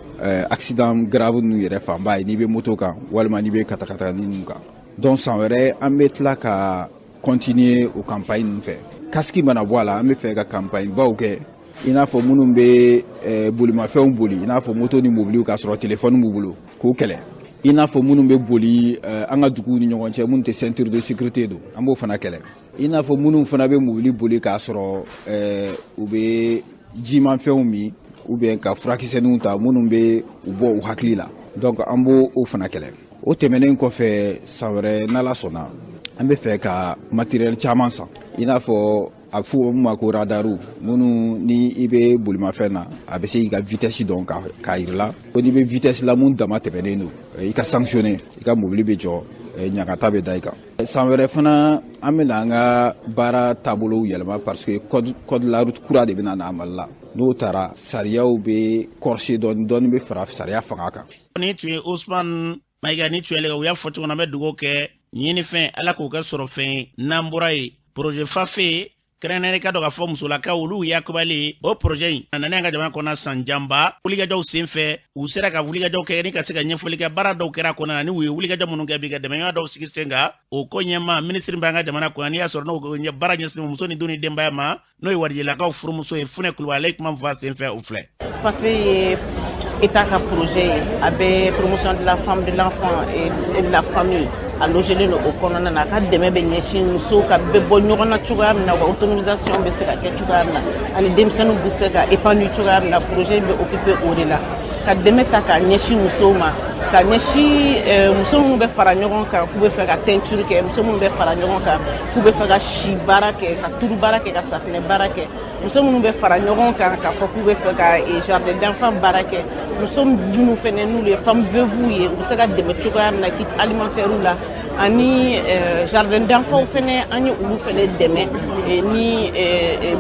accident grave ninnu yɛrɛ fanba ye, n'i bɛ moto kan walima n'i bɛ katakatani ninnu kan. Donc san wɛrɛ, an bɛ tila ka continuer o campagne ninnu fɛ. Kasiki mana bɔ a la, an bɛ fɛ ka campagne baw kɛ, i n'a fɔ minnu bɛ bolimafɛnw boli, i n'a fɔ moto ni mobiliw, k'a sɔrɔ téléphone b'u bolo, k'o kɛlɛ, i n'a fɔ minnu bɛ boli an ka duguw ni ɲɔgɔn cɛ, minnu tɛ ceinture de sécurité don, an b'o fana kɛlɛ, i n'a fɔ minnu fana bɛ mobili boli k'a sɔrɔ u bɛ jimafɛnw min ou bien ka furakisɛninw ta minnu bɛ u bɔ u hakili la. Donc an b'o o fana kɛlɛ. O tɛmɛnen kɔfɛ, san wɛrɛ, n'Ala sɔnna, an bɛ fɛ ka matériel caman san, i n'a fɔ a fɔ min ma ko radaru, minnu ni i bɛ bolimafɛn na, a bɛ se k'i ka vitesse dɔn k'a yir'i la ko n'i bɛ vitesse la mun dama tɛmɛnen don, i ka sanctionner, i ka mobili bɛ jɔ, ɲagata bɛ da i kan. San wɛrɛ fana, an bɛna an ka baara taabolow yɛlɛma, parce que code la route kura de bɛna na Mali la. N'o taara, sariyaw bɛ corser dɔɔni dɔɔni, bɛ fara sariya fanga kan. Ni tun ye Usman Mayiga, ni tun ye u y'a fɔ cogo min na, an bɛ dugawu kɛ ɲinifɛn, Ala k'o kɛ sɔrɔ fɛn ye. N'an bɔra yen, projet FAFE, kɛrɛnkɛrɛnnen ka dɔn k'a fɔ musolakaw olu yakubali, o projet in a nana an ka jamana kɔnɔ san janba. Wulikajɔw sen fɛ, u sera ka wulikajɔw kɛ ni ka se ka ɲɛfɔli kɛ baara dɔw kɛra kɔnɔ na, ni u ye wulikajɔ minnu kɛ bi ka dɛmɛɲɔgɔn dɔw sigi sen kan. O ko ɲɛma minisiri b'an ka jamana kɔnɔ, n'i y'a sɔrɔ n'o baara ɲɛsinnen muso ni du ni denbaya ma, n'o ye warijɛlakaw furumuso ye, Funɛ Kulubali, ale ye kuma fɔ a sen fɛ, o filɛ. FAFE ye État ka projet ye, a bɛ promotion de la femme, de l'enfant et de la famille a logelen don o kɔnɔna na. A ka dɛmɛ bɛ ɲɛsin musow ka bɛ bɔ ɲɔgɔn na cogoya min na, u ka autonomisation bɛ se ka kɛ cogoya min na, ani denmisɛnninw bɛ se ka épanouir cogoya min na. Projet in bɛ occuper o de la, ka dɛmɛ ta k'a ɲɛsin musow ma. Ka ɲɛsin muso minnu bɛ fara ɲɔgɔn kan k'u bɛ fɛ ka teinture kɛ, muso minnu bɛ fara ɲɔgɔn kan k'u bɛ fɛ ka si baara kɛ, ka turu baara kɛ, ka safinɛ baara kɛ, muso minnu bɛ fara ɲɔgɔn kan k'a fɔ k'u bɛ fɛ ka jardin d'enfant baara kɛ, muso minnu fɛnɛ n'olu ye femme veuve ye, u bɛ se ka dɛmɛ cogoya min na kit alimentaire la, ani jardin d'enfants fɛnɛ, an ye olu fɛnɛ dɛmɛ ni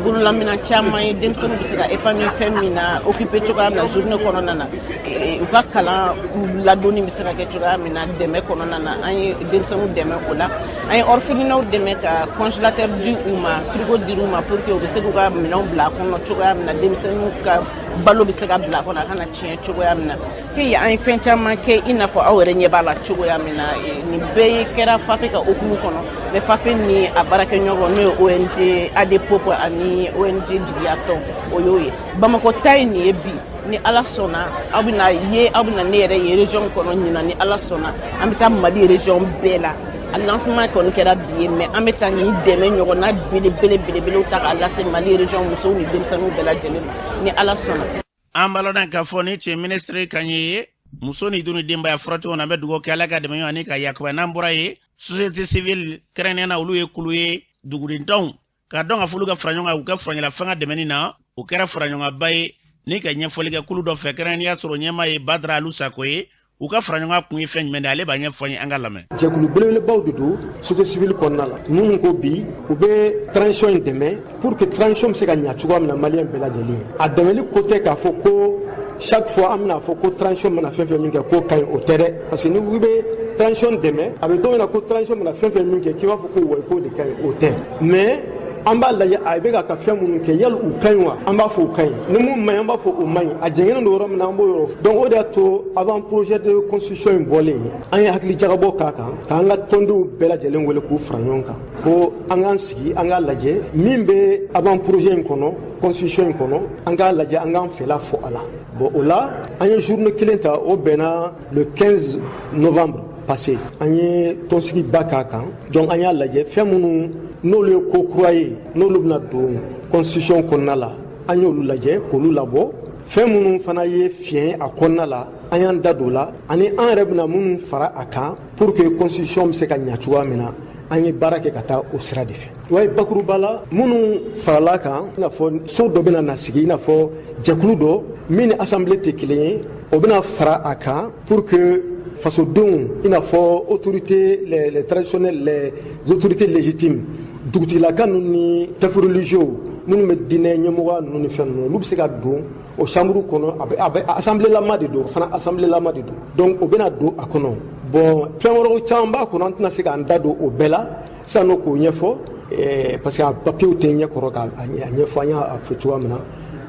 bololaminɛn caman ye, denmisɛnninw bɛ se ka épanouir fɛn min na, occuper cogoya min na journée kɔnɔna na, u ka kalan ladonni bɛ se ka kɛ cogoya min na dɛmɛ kɔnɔna na, an ye denmisɛnninw dɛmɛ o la. An ye orphelinats dɛmɛ ka congélateur di u ma, frigo di u ma, pour que u bɛ se k'u ka minɛnw bila a kɔnɔ cogoya min na, denmisɛnninw ka balo bɛ se ka bila a kɔnɔ, a kana tiɲɛ cogoya min na. Ke an ye fɛn caman kɛ, i n'a fɔ aw yɛrɛ ɲɛ b'a la cogoya min na. Nin bɛɛ ye kɛra FAFE ka hukumu kɔnɔ, mais FAFE ni a baarakɛɲɔgɔn, n'o ye ONG ADPOP ani ONG Jigiyatɔn, o y'o ye. Bamakɔ ta ye nin ye bi. Ni Ala sɔnna, aw bɛna ye, aw bɛna ne yɛrɛ ye région kɔnɔ ɲinan. Ni Ala sɔnna, an bɛ taa Mali région bɛɛ la. A lancement kɔni kɛra bi ye, mais an bɛ taa nin dɛmɛ ɲɔgɔnna belebele belebelew ta k'a lase Mali région musow ni denmisɛnninw bɛɛ lajɛlen ma, ni Ala sɔnna. An b'a lɔn k'a fɔ ni tun ye minisiri kan ye, muso ni dun ni denbaya furacogo na, an bɛ dugawu kɛ Ala ka dɛmɛ ani ka yakuba. N'an bɔra ye, société civile kɛrɛnkɛrɛnnenya na, olu ye kulu ye dugudentanw k'a dɔn ka fɔ olu ka fara ɲɔgɔn kan, u ka furaɲɛla fanga dɛmɛni na. O kɛra faraɲɔgɔnba ye ni ka ɲɛfɔli kɛ kulu dɔ fɛ, kɛrɛnkɛrɛnnenya sɔrɔ ɲɛmaa ye Badara Alu Sako ye. U ka fara ɲɔgɔn kun ye fɛn jumɛn de, ale b'a ɲɛfɔ an ye, an ka lamɛn. Jɛkulu belebelebaw de don société civile kɔnɔna la, minnu ko bi u bɛ transition in dɛmɛ pour que transition bɛ se ka ɲa cogoya min na Maliyɛn bɛɛ lajɛlen ye. A dɛmɛli ko tɛ k'a fɔ ko chaque fois an bɛna fɔ ko transition mana fɛn fɛn min kɛ k'o ka ɲi, o tɛ dɛ, parce que ni i bɛ transition dɛmɛ, a bɛ don min na ko transition mana fɛn fɛn min kɛ k'i b'a fɔ ko wayi, k'o de ka ɲi, o tɛ. Mais an b'a lajɛ a bɛ ka fɛn minnu kɛ, yali u ka ɲi wa? An b'a fɔ u ka ɲi. Ni mun man ɲi, an b'a fɔ o man ɲi. A jɛngɛnnen don yɔrɔ min na, an b'o yɔrɔ. Donc o de y'a to avant projet de constitution in bɔlen, an ye hakili jagabɔ k'a kan, k'an ka tɔndenw bɛɛ lajɛlen wele k'u fara ɲɔgɔn kan, ko an k'an sigi, an k'a lajɛ min bɛ avant projet in kɔnɔ, constitution in kɔnɔ, an k'a lajɛ, an k'an fɛla fɔ a la. Bon, o la an ye journée kelen ta, o bɛnna le 15 novembre passé. An ye tɔnsigiba k'a kan. Donc an y'a lajɛ fɛn minnu n'olu ye ko kura ye, n'olu bɛna don constitution kɔnɔna la, an y'olu lajɛ k'olu labɔ. Fɛn minnu fana ye fiɲɛ ye a kɔnɔna la, an y'an da don o la, ani an yɛrɛ bɛna minnu fara a kan pour que constitution bɛ se ka ɲa cogoya min na. An ye baara kɛ ka taa o sira de fɛ. Wa bakuruba la, minnu farala kan, i n'a fɔ so dɔ bɛna na sigi, i n'a fɔ jɛkulu dɔ min ni assemblée tɛ kelen ye, o bɛna fara a kan pour que fasodenw, i n'a fɔ autorité les traditionnelles, les autorités légitimes, dugutigilaka ninnu ni chefs religieux minnu bɛ diinɛ ɲɛmɔgɔya ninnu ni fɛn ninnu, olu bɛ se ka don o chambre kɔnɔ. A bɛ assemblée lama de don fana, assemblée lama de don. Donc o bɛna don a kɔnɔ. Bon, fɛn wɛrɛw caman b'a kɔnɔ, an tɛna se k'an da don o bɛɛ la sisan nɔ k'o ɲɛfɔ, parce que a papiyew tɛ ɲɛ kɔrɔ k'a ɲɛfɔ. An y'a fɔ cogoya min na,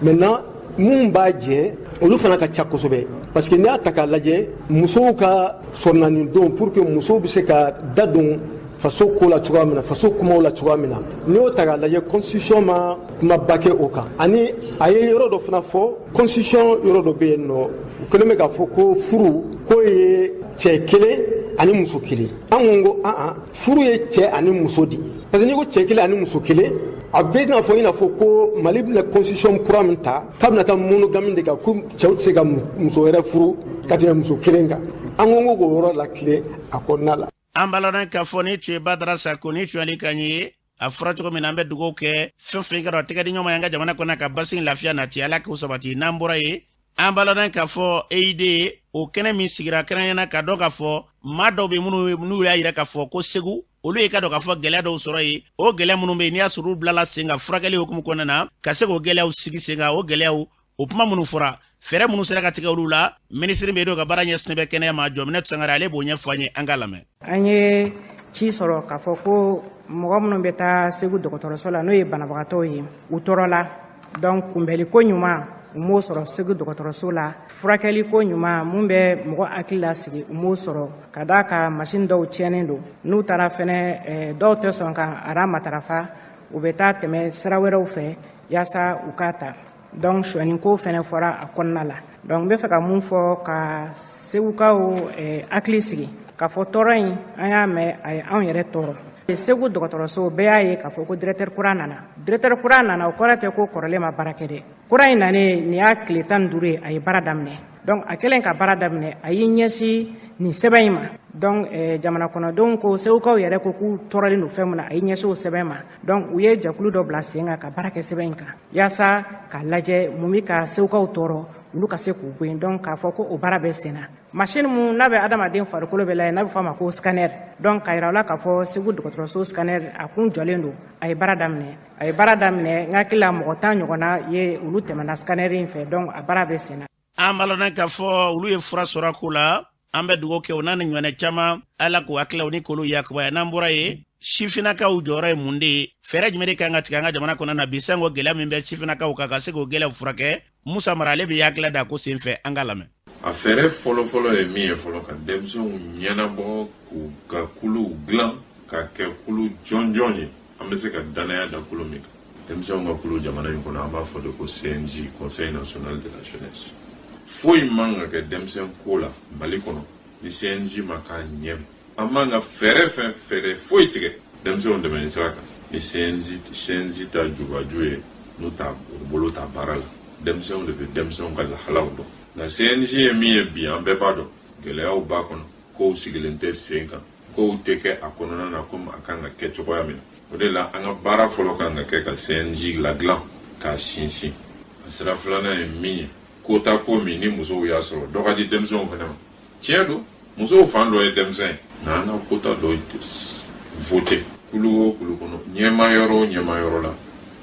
maintenant mun b'a jɛ, olu fana ka ca kosɛbɛ, parce que n'i y'a ta k'a lajɛ, musow ka sɔrɔnani don pour que musow bɛ se ka da don faso ko la cogoya min na, faso kumaw la cogoya min na, n'i y'o ta k'a lajɛ, constitution ma kumaba kɛ o kan. Ani a ye yɔrɔ dɔ fana fɔ, constitution yɔrɔ dɔ bɛ yen nɔ, u kɛlen bɛ k'a fɔ ko furu k'o ye cɛ kelen ani muso kelen. An ko an furu ye cɛ ani muso de ye, parce que n'i ko cɛ kelen ani muso kelen, a bɛ n'a fɔ i n'a fɔ ko Mali bɛna constitution kura min ta k'a bɛna taa monogamie de kan, ko cɛw tɛ se ka muso wɛrɛ furu ka tɛmɛ muso kelen kan. An ko k'o yɔrɔ latilen a kɔnɔna la. An b'a lɔn k'a fɔ ni tun ye Badara Sako ni tuyali kan ye, a fɔra cogo min na, an bɛ dugawu kɛ fɛn fɛn kɛra tɛgɛ di ɲɔgɔn ma an ka jamana kɔnɔ ka basi lafiya nati, Ala k'u sabati. N'an bɔra yen, an b'a lɔn k'a fɔ EID o kɛnɛ min sigira kɛrɛnkɛrɛnnenya ka dɔn k'a fɔ maa dɔw bɛ minnu n'u y'a yira k'a fɔ ko Segu, olu ye ka dɔn k'a fɔ gɛlɛya dɔw sɔrɔ yen. O gɛlɛya minnu bɛ yen, n'i y'a sɔrɔ olu bilala sen kan furakɛli hukumu kɔnɔna na, ka se k'o gɛlɛyaw sigi sen kan, o gɛlɛyaw, o kuma minnu fɔra, fɛɛrɛ minnu sera ka tigɛ olu la, minisiri bɛ ka baara ɲɛsinnen bɛ kɛnɛya ma, Jɔminɛ Sangare, ale b'o ɲɛfɔ an ye, an k'a lamɛn. An ye ci sɔrɔ k'a fɔ ko mɔgɔ minnu bɛ taa Segu dɔgɔtɔrɔso la, n'o ye banabagatɔw ye, u tɔɔrɔla. Donc kunbɛliko ɲuman, u m'o sɔrɔ Segu dɔgɔtɔrɔso la. Furakɛliko ɲuman mun bɛ mɔgɔ hakili lasigi, u m'o sɔrɔ, ka d'a kan masini dɔw tiɲɛnen don. N'u taara fɛnɛ, dɔw tɛ sɔn ka rang matarafa, u bɛ taa tɛmɛ sira wɛrɛw fɛ yaasa u k'a ta. Donc sonyɛniko fɛnɛ fɔra a kɔnɔna la. Donc n bɛ fɛ ka mun fɔ ka Segukaw hakili sigi, k'a fɔ tɔɔrɔ in, an y'a mɛn, a ye anw yɛrɛ tɔɔrɔ. Segu dɔgɔtɔrɔso, bɛɛ y'a ye k'a fɔ ko directeur kura nana. Directeur kura nana, o kɔrɔ tɛ ko kɔrɔlen ma baara kɛ dɛ. Kura in nanen, nin y'a tile 15 ye a ye baara daminɛ. Donc a kɛlen ka baara daminɛ, a y'i ɲɛsin nin sɛbɛn in ma. Donc jamana kɔnɔdenw ko, Segukaw yɛrɛ ko k'u tɔɔrɔlen don fɛn min na, a y'i ɲɛsin o sɛbɛn ma. Donc u ye jɛkulu dɔ bila sen kan ka baara kɛ sɛbɛn in kan, yaasa k'a lajɛ mun bɛ ka Segukaw tɔɔrɔ, olu ka se k'u bɔ yen. Donc k'a fɔ ko o baara bɛ sen na. Machine mun n'a bɛ adamaden farikolo bɛ lajɛ, n'a bɛ fɔ a ma ko scanner, donc k'a yira u la k'a fɔ Segu dɔgɔtɔrɔso scanner a kun jɔlen don, a ye baara daminɛ. A ye baara daminɛ, n hakili la mɔgɔ 10 ɲɔgɔnna ye olu tɛmɛna scanner in fɛ. Donc a baara bɛ sen na. An b'a lɔn k'a fɔ olu ye fura sɔrɔ a ko la. An bɛ dugawu kɛ o n'a ni ɲɔgɔnna caman, Ala k'u hakililaw ni k'olu yakubaya. N'an bɔra yen, sifinnakaw jɔyɔrɔ ye mun de ye? Fɛɛrɛ jumɛn de kan ka tigɛ an ka jamana kɔnɔ na bi, sanko gɛlɛya min bɛ sifinnakaw kan, ka se k'o gɛlɛyaw furakɛ? Musa Mara, ale bɛ hakilila da ko sen fɛ, an ka lamɛn. A fɛɛrɛ fɔlɔfɔlɔ ye min ye fɔlɔ, ka denmisɛnw ɲɛnabɔ, k'u ka kuluw dilan ka kɛ kulu jɔnjɔn ye, an bɛ se ka dannaya da kulu min kan. Denmisɛnw ka kulu jamana in kɔnɔ, an b'a fɔ de ko CNJ, Conseil national de la jeunesse. Foyi man ka kɛ denmisɛn ko la Mali kɔnɔ ni CNJ ma k'a ɲɛ. An man ka fɛɛrɛ fɛn fɛɛrɛ foyi tigɛ denmisɛnw dɛmɛni sira kan ni CNJ ta jubaju ye, n'u ta u bolo ta baara la. Denmisɛnw de bɛ denmisɛnw ka lahalaw dɔn. Nka CNJ ye min ye bi, an bɛɛ b'a dɔn, gɛlɛyaw b'a kɔnɔ, kow sigilen tɛ sen kan, kow tɛ kɛ a kɔnɔna na komi a kan ka kɛ cogoya min na. O de la an ka baara fɔlɔ kan ka kɛ ka CNJ ladilan k'a sinsin. A sira filanan ye min ye, kota ko min ni musow y'a sɔrɔ, dɔ ka di denmisɛnw fana ma. Tiɲɛ don, musow fan dɔ ye denmisɛn ye, nka an ka kota dɔ vote kulu o kulu kɔnɔ, ɲɛma yɔrɔ o ɲɛma yɔrɔ la,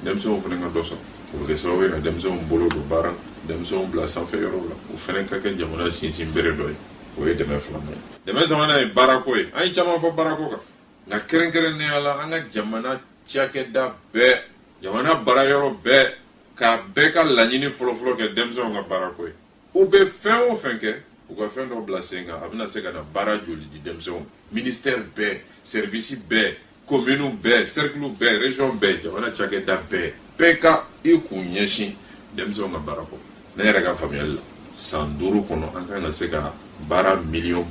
denmisɛnw fana ka dɔ sɔrɔ. O bɛ kɛ sababu ye ka denmisɛnw bolo don baara, denmisɛnw bila sanfɛ yɔrɔw la, o fana ka kɛ jamana sinsin bere dɔ ye. O ye dɛmɛ filanan ye. Dɛmɛ sabanan ye baarako ye. An ye caman fɔ baarako kan, nka kɛrɛnkɛrɛnnenya la, an ka jamana cakɛda bɛɛ, jamana baara yɔrɔ bɛɛ, k'a bɛɛ ka laɲini fɔlɔfɔlɔ kɛ denmisɛnw ka baarako ye. U bɛ fɛn o fɛn kɛ, u ka fɛn dɔ bila sen kan, a bɛna se ka na baara joli di denmisɛnw. Ministère bɛɛ, service bɛɛ, commune bɛɛ, cercle bɛɛ, région bɛɛ, jamana cakɛda bɛɛ, bɛɛ ka i kun ɲɛsin denmisɛnw ka baarako. Ne yɛrɛ ka faamuyali la, san 5 kɔnɔ, an kan ka se ka baara 1 miliyɔn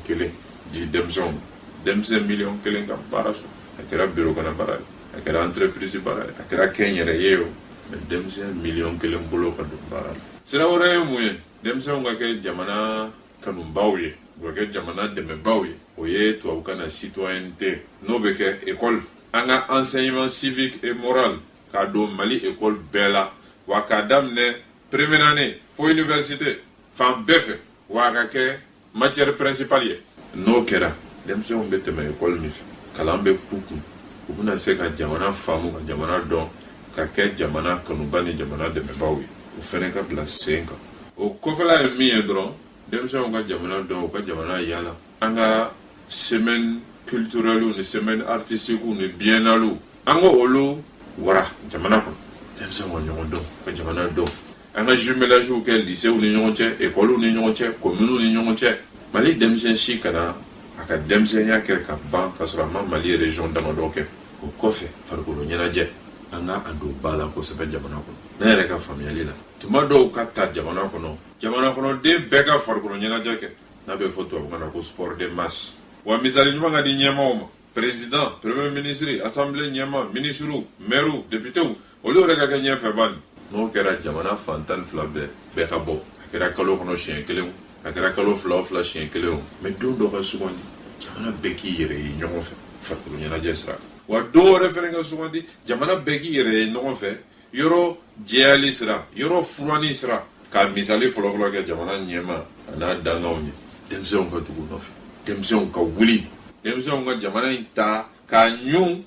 di denmisɛnw ma. Denmisɛn 1 miliyɔn ka baara sɔrɔ, a kɛra bureau kɔnɔ baara ye, a kɛra entreprise baara ye, a kɛra kɛnyɛrɛye ye o, mais denmisɛn 1 miliyɔn bolo ka don baara la. Sira wɛrɛ ye mun ye? Denmisɛnw ka kɛ jamana kanubaw ye, u ka kɛ jamana dɛmɛbaw ye. O ye tubabukan na citoyenneté. N'o bɛ kɛ école, an ka enseignement civique et moral k'a don Mali école bɛɛ la, wa k'a daminɛ première année fo université, fan bɛɛ fɛ, wa a ka kɛ matière principale ye. N'o kɛra, denmisɛnw bɛ tɛmɛ école min fɛ, kalan bɛ k'u kun, u bɛna se ka jamana faamu, ka jamana dɔn, ka kɛ jamana kanuba ni jamana dɛmɛbaw ye. O fɛnɛ ka bila sen kan. O kɔfɛla ye min ye dɔrɔn, denmisɛnw ka jamana dɔn, u ka jamana yala. An ka semaine culturelle ni semaine artistique ni biennale, an ka olu wara jamana kɔnɔ, denmisɛnw ka ɲɔgɔn dɔn, ka jamana dɔn. An ka jumelage kɛ lycéew ni ɲɔgɔn cɛ, écoles ni ɲɔgɔn cɛ, communes ni ɲɔgɔn cɛ. Mali denmisɛn si kana a ka denmisɛnya kɛ ka ban ka sɔrɔ a ma Mali région damadɔ kɛ. O kɔfɛ, farikolo ɲɛnajɛ, an ka a don ba la kosɛbɛ jamana kɔnɔ. Ne yɛrɛ ka faamuyali la, tuma dɔw ka ta jamana kɔnɔ, jamana kɔnɔden bɛɛ ka farikolo ɲɛnajɛ kɛ, n'a bɛ fɔ tubabukan na ko sport de masse. Wa misali ɲuman ka di ɲɛmaaw ma: président, premier ministre, assemblée ɲɛmaa, ministre, maire, député, olu yɛrɛ ka kɛ ɲɛfɛ bani. N'o kɛra, jamana fan 12 bɛɛ, bɛɛ ka bɔ. A kɛra kalo kɔnɔ siɲɛ kelen o, a kɛra kalo 2 o 2 siɲɛ kelen o, mais don dɔ ka sugandi, jamana bɛɛ k'i yɛrɛ ye ɲɔgɔn fɛ farikolo ɲɛnajɛ sira kan. Wa don wɛrɛ fɛnɛ ka sugandi, jamana bɛɛ k'i yɛrɛ ye ɲɔgɔn fɛ yɔrɔ jɛyali sira, yɔrɔ furanni sira. K'a misali fɔlɔfɔlɔ kɛ jamana ɲɛma a n'a danganw ye, denmisɛnw ka tugu nɔfɛ, denmisɛnw ka wuli, denmisɛnw ka jamana in ta k'a ɲun,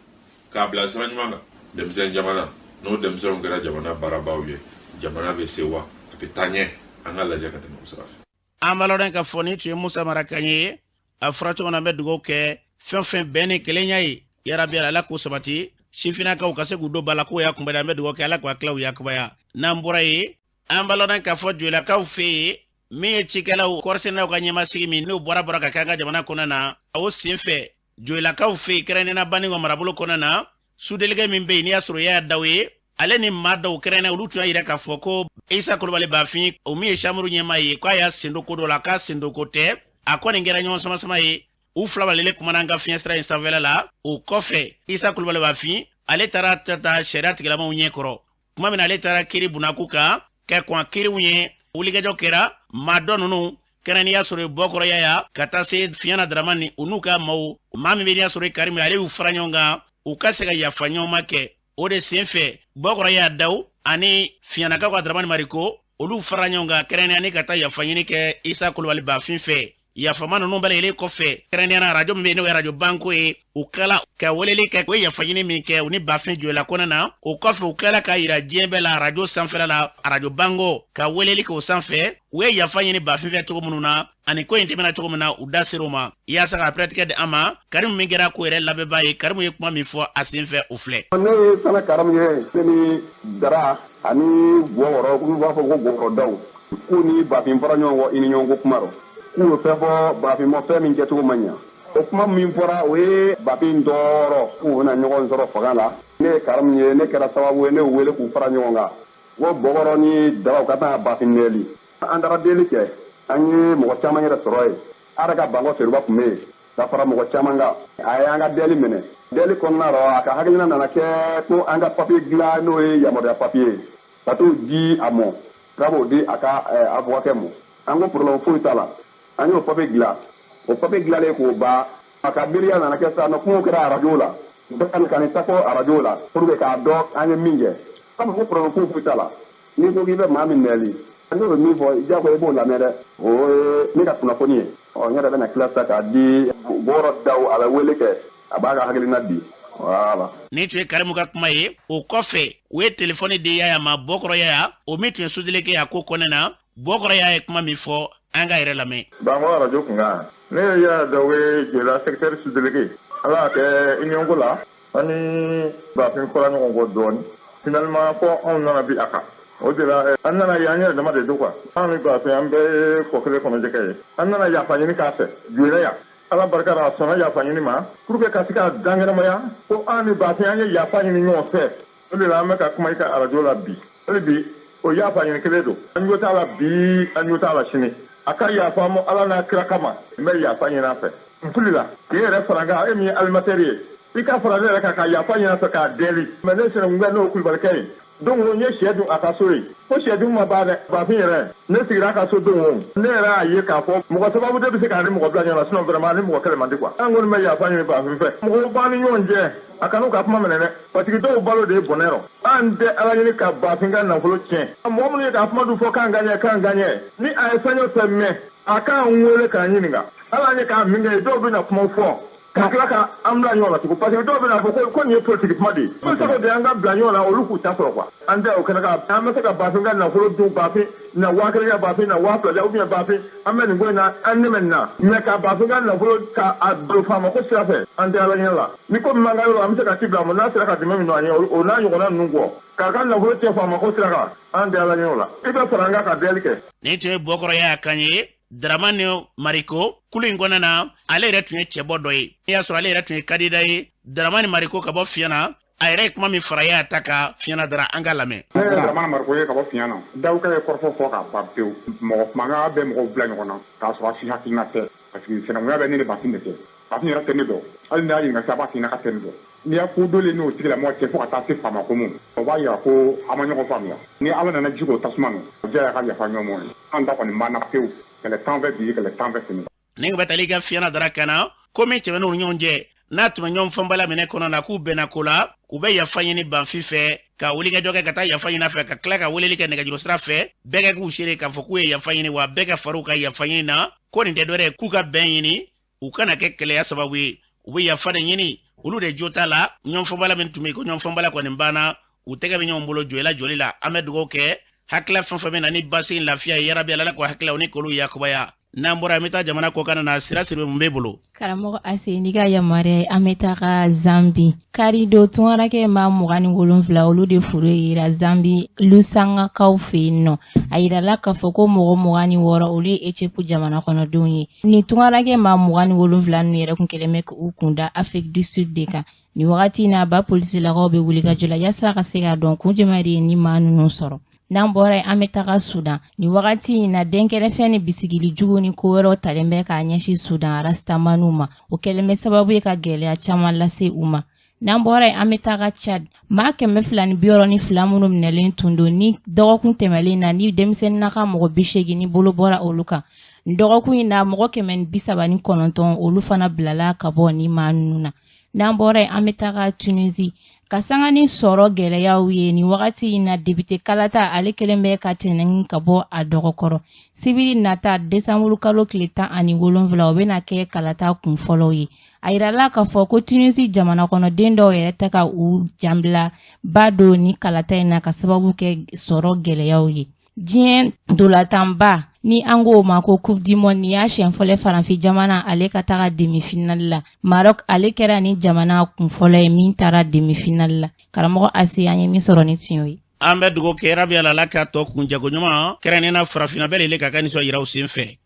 k'a bila sira ɲuman kan. Denmisɛn jamana, n'o denmisɛnw kɛra jamana baarabaaw ye, jamana bɛ se wa a bɛ taa ɲɛ. An ka lajɛ ka tɛmɛ o sira fɛ. An b'a lɔn ka fɔ ni tun ye Musa Mara kan ye. A fɔra cogo min na, an bɛ dugawu kɛ fɛn fɛn bɛn ni kelenya ye, yarabi Ala k'o sabati, sifinnakaw ka se k'u don ba la k'o y'a kunbɛn. An bɛ dugawu kɛ, Ala k'o hakiliw yakubaya. N'an bɔra yen, an b'a lɔn k'a fɔ jolakaw fɛ yen, min ye cikɛlaw kɔrisɛnɛlaw ka ɲɛmasigi min n'o bɔra ka kɛ an ka jamana kɔnɔ na, o sen fɛ jolakaw fɛ yen, kɛrɛnkɛrɛnnenya Banikɔ marabolo kɔnɔ na, sous-délégué min bɛ yen, n'i y'a sɔrɔ i y'a daw ye, ale ni maa dɔw kɛrɛnkɛrɛn, olu tun y'a yira k'a fɔ ko Isa Kulubali Bafin, o min ye chambre ɲɛmaa ye, k'a y'a sen don ko dɔ la, k'a sen don ko tɛ. A kɔni kɛra ɲɔgɔn sama-sama ye. U fila b'ale kumana an ka fiɲɛ sira in sanfɛla la. O kɔfɛ, Isa Kulubali Bafin, ale taara ta sariya tigilamaw ɲɛ kɔrɔ. Tuma min na ale taara kiiri bunako kan ka kɔn kiiriw ɲɛ. Wulikajɔ kɛra maa dɔ ninnu kɛra n'i y'a sɔrɔ Bɔkɔrɔ Yaya ka taa se Fiyana Daramani u n'u ka maaw, maa min bɛ n'i y'a sɔrɔ Karimu, ale y'u fara ɲɔgɔn kan u ka se ka yafa ɲɔgɔn ma kɛ. O de sen fɛ Bɔkɔrɔ Yaya Daw ani Fiyanakaw ka Daramani Mariko, olu fara ɲɔgɔn kan kɛrɛnkɛrɛnnenya ni ka taa yafa ɲini kɛ Isa Kulubali Bafin fɛ. Yafama ninnu bɛɛ lajɛlen kɔfɛ, kɛrɛnkɛrɛnnenya na arajo min bɛ yen n'o ye arajo Banko ye, u tilala ka weleli kɛ. U ye yafa ɲini min kɛ u ni Bafin Joyila kɔnɔ na, o kɔfɛ u tilala k'a yira diɲɛ bɛɛ la arajo sanfɛla la, arajo Banko ka weleli kɛ o sanfɛ. U ye yafa ɲini Bafin fɛ cogo minnu na ani ko in tɛmɛna cogo min na, u da ser'o ma yaasa ka pɛrɛtigɛ di an ma. Karimu min kɛra ko yɛrɛ labɛnbaa ye, Karimu ye kuma min fɔ a sen fɛ, o filɛ. Ne ye Sana Karimu ye. Ne ni Dara ani Bɔkɔrɔ, k'u b'a fɔ ko Bɔkɔrɔ Daw, k'u ni Bafin fɔra ɲɔgɔn kɔ i ni ɲɔgɔn ko kuma rɔ, k'u ye fɛn fɔ Bafin ma, fɛn min kɛcogo ma ɲa. O kuma min fɔra, o ye Bafin tɔɔrɔ, k'u bɛna ɲɔgɔn sɔrɔ fanga la. Ne ye Karimu ye, ne kɛra sababu ye ne y'u wele k'u fara ɲɔgɔn kan ko Bɔkɔrɔ ni Daraw ka taa Bafin deli. An taara deli kɛ, an ye mɔgɔ caman yɛrɛ sɔrɔ yen. A yɛrɛ ka Bankɔ Seruba tun bɛ yen ka fara mɔgɔ caman kan. A ye an ka deli minɛ. Deli kɔnɔna rɔ, a ka hakilina nana kɛ ko an ka papiye dilan, n'o ye yamaruya papiye ye, ka t'o di a mɔ, k'a b'o di a ka avocatɛ mɔ. An ko problème foyi t'a la. An y'o papiye dilan. O papiye dilanlen k'o ban, a ka miiriya nana kɛ sisan nɔ, kumaw kɛra arajo la, bɛɛ ka nin ta fɔ arajo la pour que k'a dɔn an ye min kɛ. K'a fɔ ko problème foyi foyi t'a la. N'i ko k'i bɛ maa min nɛli, n'o bɛ min fɔ, diyagoya i b'o lamɛn dɛ. O ye ne ka kunnafoni ye. Ɔ, n yɛrɛ bɛna tila sisan k'a di Bɔkɔrɔ Daw, a bɛ wele kɛ, a b'a ka hakilina di. Voilà. Nin tun ye Karimu ka kuma ye. O kɔfɛ u ye telefɔni di Yaya ma, Bɔkɔrɔ Yaya, o min tun ye sous-délégué a ko kɔnɛ na. Bɔkɔrɔ Yaya ye kuma min fɔ, an ka yɛrɛ lamɛn. Bankɔ arajo kunkan, ne ye Yaya Daw ye, Joyila secteur sous-délégué. Ala y'a kɛ union ko la, an ni Bafin fɔra ɲɔgɔn kɔ dɔɔni. Finalement fɔ anw nana bi a kan. O de la an nana ye, an yɛrɛ dama de don quoi. An ni Bafin, an bɛɛ ye kɔ kelen kɔnɔ jɛgɛ ye. An nana yafa ɲini k'a fɛ Joyila yan. Ala barika la, a sɔnna yafa ɲini ma pour que ka se ka dankɛnɛmaya ko an ni Bafin, an ye yafa ɲini ɲɔgɔn fɛ. O de la an bɛ ka kuma i ka arajo la bi. Hali bi o yafa ɲini kelen don. An jo t'a la bi, an jo t'a la sini. A ka yafa ma Ala n'a kira kama, n bɛ yafa ɲini a fɛ. N filila k'e yɛrɛ fara n kan, e min ye animateur ye, i ka fara ne yɛrɛ kan ka yafa ɲini a fɛ k'a deli. Mais ne sinankun n'o kulubalikɛ ye don, n ye sɛ dun a ka so yen. Ko sɛ dun ma ban dɛ. Bafin yɛrɛ, ne sigira a ka so don o, ne yɛrɛ y'a ye k'a fɔ mɔgɔ sababu de bɛ se k'a ni mɔgɔ bila ɲɔgɔn na, sinon vraiment a ni mɔgɔ kɛlɛ man di quoi. An kɔni bɛ yafa ɲini Bafin fɛ. Mɔgɔw b'an ni ɲɔgɔn cɛ, a kan'u ka kuma minɛ dɛ, parce que dɔw balo de ye bɔnɛ rɔ. An tɛ Ala ɲini ka Bafin ka nafolo tiɲɛ. Mɔgɔ minnu ye k'a kuma dun fɔ k'an ka ɲɛ, k'an ka ɲɛ, ni a ye fɛn o fɛn mɛn, a k'an wele k'an ɲininka. Ala an ye k'a min kɛ, dɔw bɛna kumaw fɔ ka tila ka an bila ɲɔgɔn na tugun, parce que dɔw bɛna fɔ ko nin ye politiki kuma de ye. N bɛ se k'o de an ka bila ɲɔgɔn na, olu k'u ta sɔrɔ quoi. An tɛ o kɛnɛ kan. An bɛ se ka Bafin ka nafolo dun, Bafin na 5000 kɛ, Bafin na 2000 ou bien Bafin an bɛ nin ko in na, an dɛmɛ nin na, mais ka Bafin ka nafolo ka a don faama ko sira fɛ, an tɛ Ala ɲɛ la. Ni ko min b'an ka yɔrɔ, an bɛ se ka ci bila a ma, n'a sera ka dɛmɛ min don an ye, o n'a ɲɔgɔnna ninnu kɔ, k'a ka nafolo cɛ faama ko sira kan, an tɛ Ala ɲɛ o la. I bɛ fara an kan ka deli kɛ. Nin tun ye Bɔkɔrɔ Yaya kan ye. Dramani Mariko, kulu in kɔnɔna na, ale yɛrɛ tun ye cɛbɔ dɔ ye. N'i y'a sɔrɔ ale yɛrɛ tun ye candidat ye. Dramani Mariko ka bɔ Fiyana, a yɛrɛ ye kuma min fara Yaya ta kan Fiyana Dara, an ka lamɛn. Ne ye Dramani Mariko ye ka bɔ Fiyana. Dawukɛ ye kɔrɔfɔ fɔ ka ban pewu. Mɔgɔ kumakan bɛ mɔgɔw bila ɲɔgɔn na k'a sɔrɔ a si hakilina tɛ, parce que sinankunya bɛ ne ni Bafin de cɛ. Bafin yɛrɛ tɛ ne dɔn. Hali n'i y'a ɲininka sisan, a b'a f'i ɲɛna k'a tɛ ne dɔn. N'i y'a ko dɔlen n'o tigilamɔgɔ cɛ fo ka taa se faama ko ma, o b'a yira ko a ma ɲɔgɔn faamuya. Ni Ala nana ji k'o tasuma nɔ, o diya y'a ka yafa ɲɔgɔn ma ye. An ta kɔni banna pewu. Kɛlɛ t'an fɛ bi, kɛlɛ t'an fɛ sini. Nin bɛ tali kɛ Fiyana Dara kan na, ko min tɛmɛn'u ni ɲɔgɔn cɛ n'a tun bɛ ɲɔgɔn fɔnbala minɛ kɔnɔ na, k'u bɛnna ko la, u bɛ yafa ɲini Bafin fɛ, ka wulikajɔ kɛ ka taa yafa ɲini a fɛ, ka tila ka weleli kɛ nɛgɛjuru sira fɛ, bɛɛ ka k'u seere k'a fɔ k'u ye yafa ɲini, wa bɛɛ ka far'u ka yafa ɲini na, ko nin tɛ dɔwɛrɛ ye k'u ka bɛn ɲini, u kana kɛ kɛlɛya sababu ye. U bɛ yafa de ɲini, olu de jo t'a la. Ɲɔgɔnfɔbala min tun bɛ yen, ko ɲɔgɔnfɔbala kɔni banna, u tɛgɛ bɛ ɲɔgɔn bolo jɔyila joli la. An bɛ dugawu kɛ hakilila fɛn fɛn bɛ na ni basi lafiya ye, yarabi Ala k'o hakililaw ni k'olu yakubaya. N'an bɔra, an bɛ taa jamana kɔkan na. Sira Siribe, mun b'e bolo? Karamɔgɔ Ase, n'i ka yamaruya ye, an bɛ taga Zambi. Kari don, tungarakɛ maa 27, olu de furu yera Zambi Lusangakaw fɛ yen nɔ. A yirala k'a fɔ ko mɔgɔ 26, olu ye Ethiopie jamana kɔnɔdenw ye. Ni tungarakɛ maa 27 ninnu yɛrɛ kun kɛlen bɛ k'u kunda Afrique du Sud de kan. Nin wagati in na, ba polisilakaw bɛ wulikajɔ la yaasa ka se k'a dɔn kun jumɛn de ye ni maa ninnu sɔrɔ. N'an bɔra yen, an bɛ taga Sudan. Nin wagati in na, dɛnkɛrɛfɛ ni bisigili jugu ni ko wɛrɛw talen bɛ k'a ɲɛsin Sudan rastamaniw ma. O kɛlen bɛ sababu ye ka gɛlɛya caman lase u ma. N'an bɔra yen, an bɛ taga Tchad. Maa 262 minnu minɛlen tun don ni dɔgɔkun tɛmɛlen na, ni denmisɛnnin ka mɔgɔ 80 ni bolo bɔra olu kan, dɔgɔkun in na mɔgɔ 139, olu fana bilala ka bɔ ni maa ninnu na. N'an bɔra yen, an bɛ taga Tunisie. Ka sanga ni sɔrɔ gɛlɛyaw ye nin wagati in na, député kalata ale kelen bɛ ka tɛnɛn ka bɔ a dɔgɔkɔrɔ. Sibiri nata, desanburu kalo tile 17, o bɛna kɛ kalata kun fɔlɔw ye. A yirala k'a fɔ ko Tunisi jamana kɔnɔden dɔw yɛrɛ tɛ ka u janbila ba don ni kalata in na, ka sababu kɛ sɔrɔ gɛlɛyaw ye. Diɲɛ ntolatanba ni an k'o ma ko Coupe du monde, nin y'a siɲɛ fɔlɔ farafin jamana ale ka taga demi-finale la. Maroc ale kɛra ni jamana kun fɔlɔ ye min taara demi-finale la. Karamɔgɔ Ase, an ye min sɔrɔ ni tiɲɛ ye. An bɛ dugawu kɛ rabi ala la k'a tɔ kunjɛko ɲuman kɛrɛnnen na, farafinna bɛɛ lele ka ka nisɔn yira u sen fɛ.